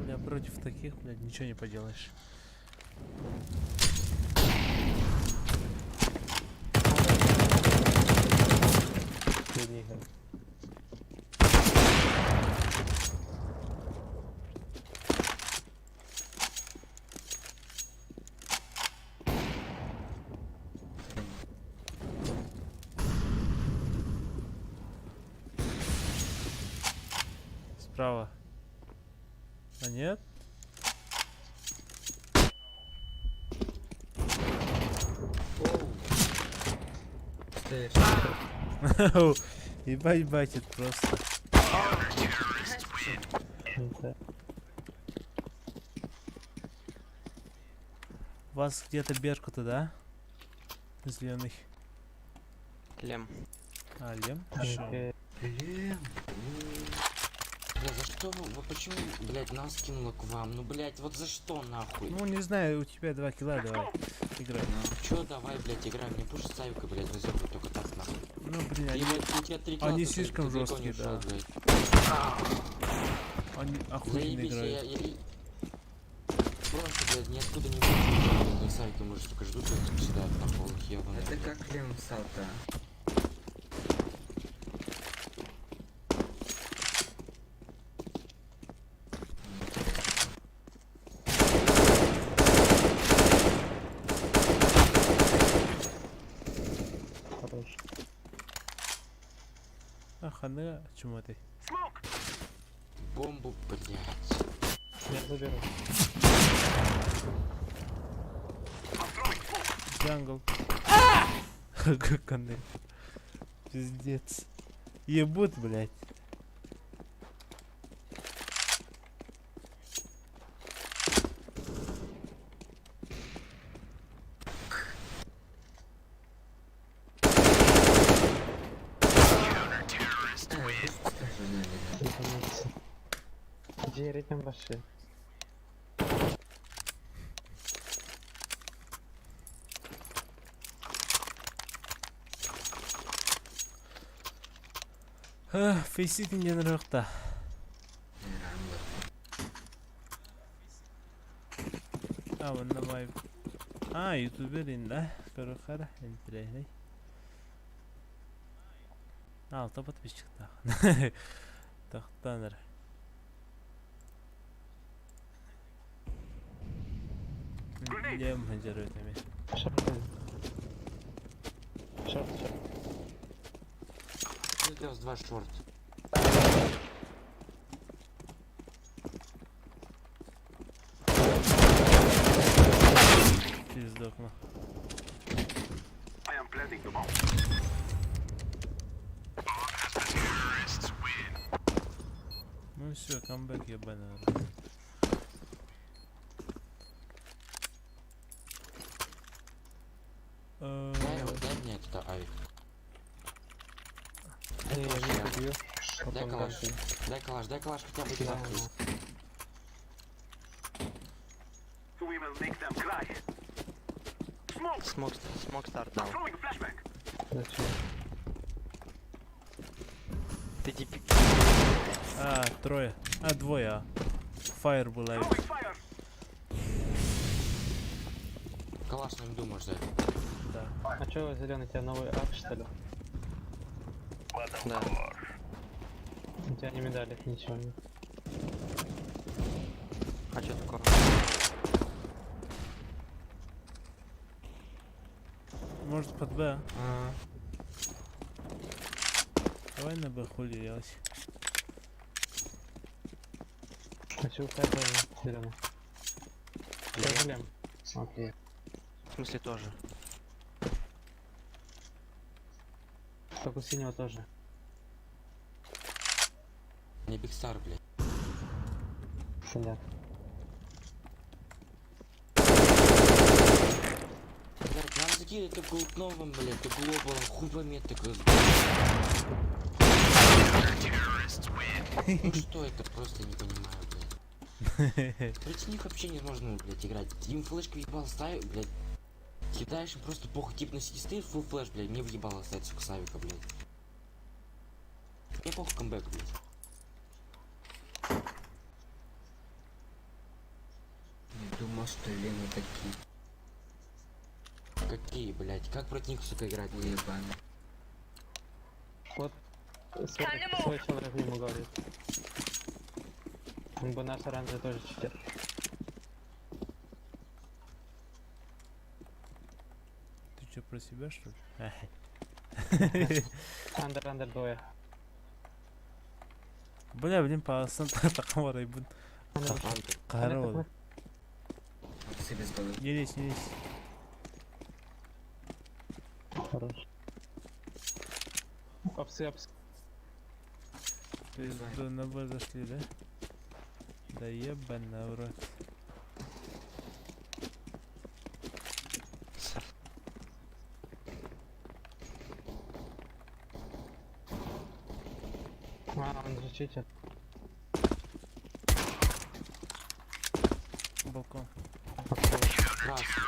Бля, против таких, блядь, ничего не поделаешь. Средний. Справа. А нет? Стоишь. Ебать батит просто. Да. Вас где-то Беркута, да? Зеленый. Лем. А, Лем? Хорошо. Э, Бля, за что вы, вы почему, блядь, нас кинуло к вам? Ну, блядь, вот за что нахуй? Ну, не знаю, у тебя два килла, давай. Играй. Чё, давай, блядь, играй, мне пуш с Савикой, блядь, разъебывать только так, нахуй. Ну, блин, Ты, они, блядь, у тебя три килла, они ты слишком далеко не жесткие, да. ушел, блядь. они охуенно Заебись, я, играют. я, я- Просто, блядь, ниоткуда не выйти, блядь, Савика, может, только ждут, блядь, всегда, нахуй, ебаные. Это как Лем Салта. Хорош. А, ханы, чему ты? Smoke! Бомбу, блядь. Я заберу. I'm throwing smoke. Jungle. Как он? Пиздец. Ебут, блядь. Где ритм ваши? Фейсит не нравится. А, вон давай. А, ютубер да? Корохара, интересный. А, то подписчик так. Тахтанер. Лем ханжарытами. Шорт. Шорт, шорт. Раз, два, шорт. Через окна. I am planting the bomb. Ну все, камбэк ебаный. в рот. Э, Дай, дай мне этот авик. Я Дай не калаш, убью. дай Потом калаш, дам. дай калаш, хотя бы Да. один. We will make them cry. Smoke! Smoke, smoke start дал. Throwing flashbang. Зачем? Ты типи... А, трое. А, двое. а. Фаер был авик. Throwing fire. Калаш на миду можешь дать. Да. А чё, зеленый, у тебя новый ак, что ли? Да. У тебя ни медалек, ничего нет. А что такого? Может под Б, а? А, Давай на Б хули делать. А чё у тебя зеленый? Лем. Лем. Окей. смысле тоже. Только у синего тоже. Не Биг Стар, блядь. Сидят. Блядь, нам закинули то голдновым, блядь, то глобалом, хуй пойми такой. Ну что это, просто не понимаю, блядь. Против них вообще невозможно, блядь, играть. Им флешку ебал ставить, блядь. Кидаешь им просто похуй, тип на сити стоит, full flash, блядь, мне въебало ставить, сука, с авика, блядь. Мне похуй камбэк, блядь. Не думал, что Лены такие Какие, блядь, как против них, сука, играть, блядь? уебаны. Вот свой, свой человек ему говорит. Он бы наш оранжевый тоже читер. Ты что, про себя, что ли? Андер, андер двое. Бля, блин, паасан таком арайбын. Андер, Антер. Кара Все без головы. Не лезь, не лезь. Хорош. Опсы, опсы. Пизду, на Б зашли, да? Да ебана в рот. А, он же читер. Балкон. Красный.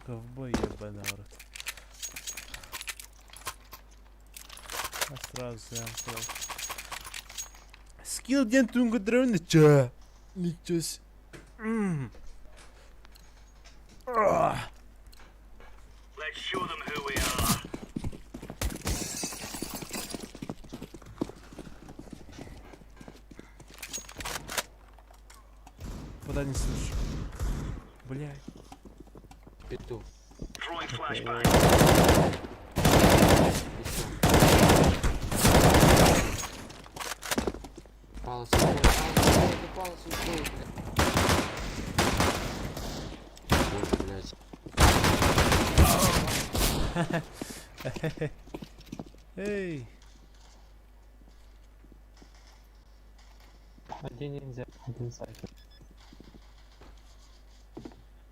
Ковбой ебана в рот. А сразу замкнул. Скилл ден тунгу древни ча. Ничего себе. М. Ах. Let's show them who we are. Куда не слышу? Блядь. Петух. Throwing flashbang. И всё. Палас уходит, палас уходит, ну палас уходит, блядь. Боже, блядь. Эй! Один ниндзя, один сайт.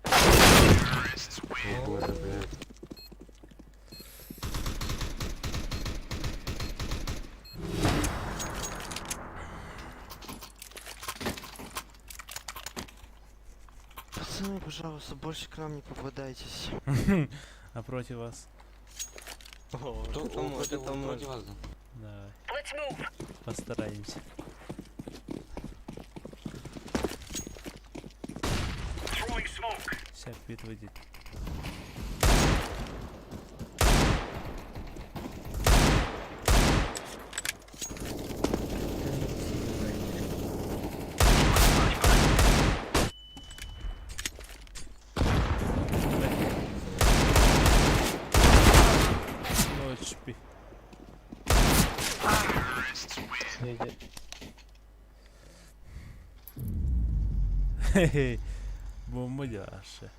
О боже, блядь. Пацаны, пожалуйста, больше к нам не попадайтесь. А против вас? О, Кто, это о, может, против, это против может. вас, да? Давай, Let's move. постараемся. Throwing smoke. Сейчас пит выйдет. Ну, чпи. Едет. Хе-хе. Бомба дяше.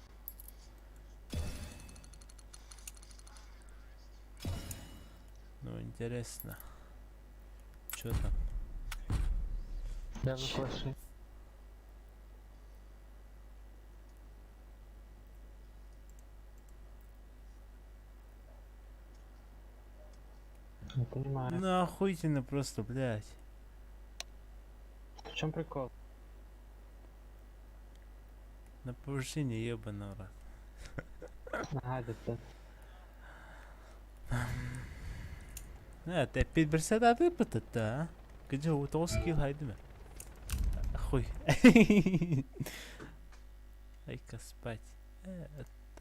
Ну, интересно. Чё там? Я на флеши. Не понимаю. Ну, охуительно просто, блядь. В чем прикол? На повышение ебаного рот. Ага, где-то. А, ты опять бросает выпад-то, а? Где у того скилл хайдме? Хуй. Ай-ка спать.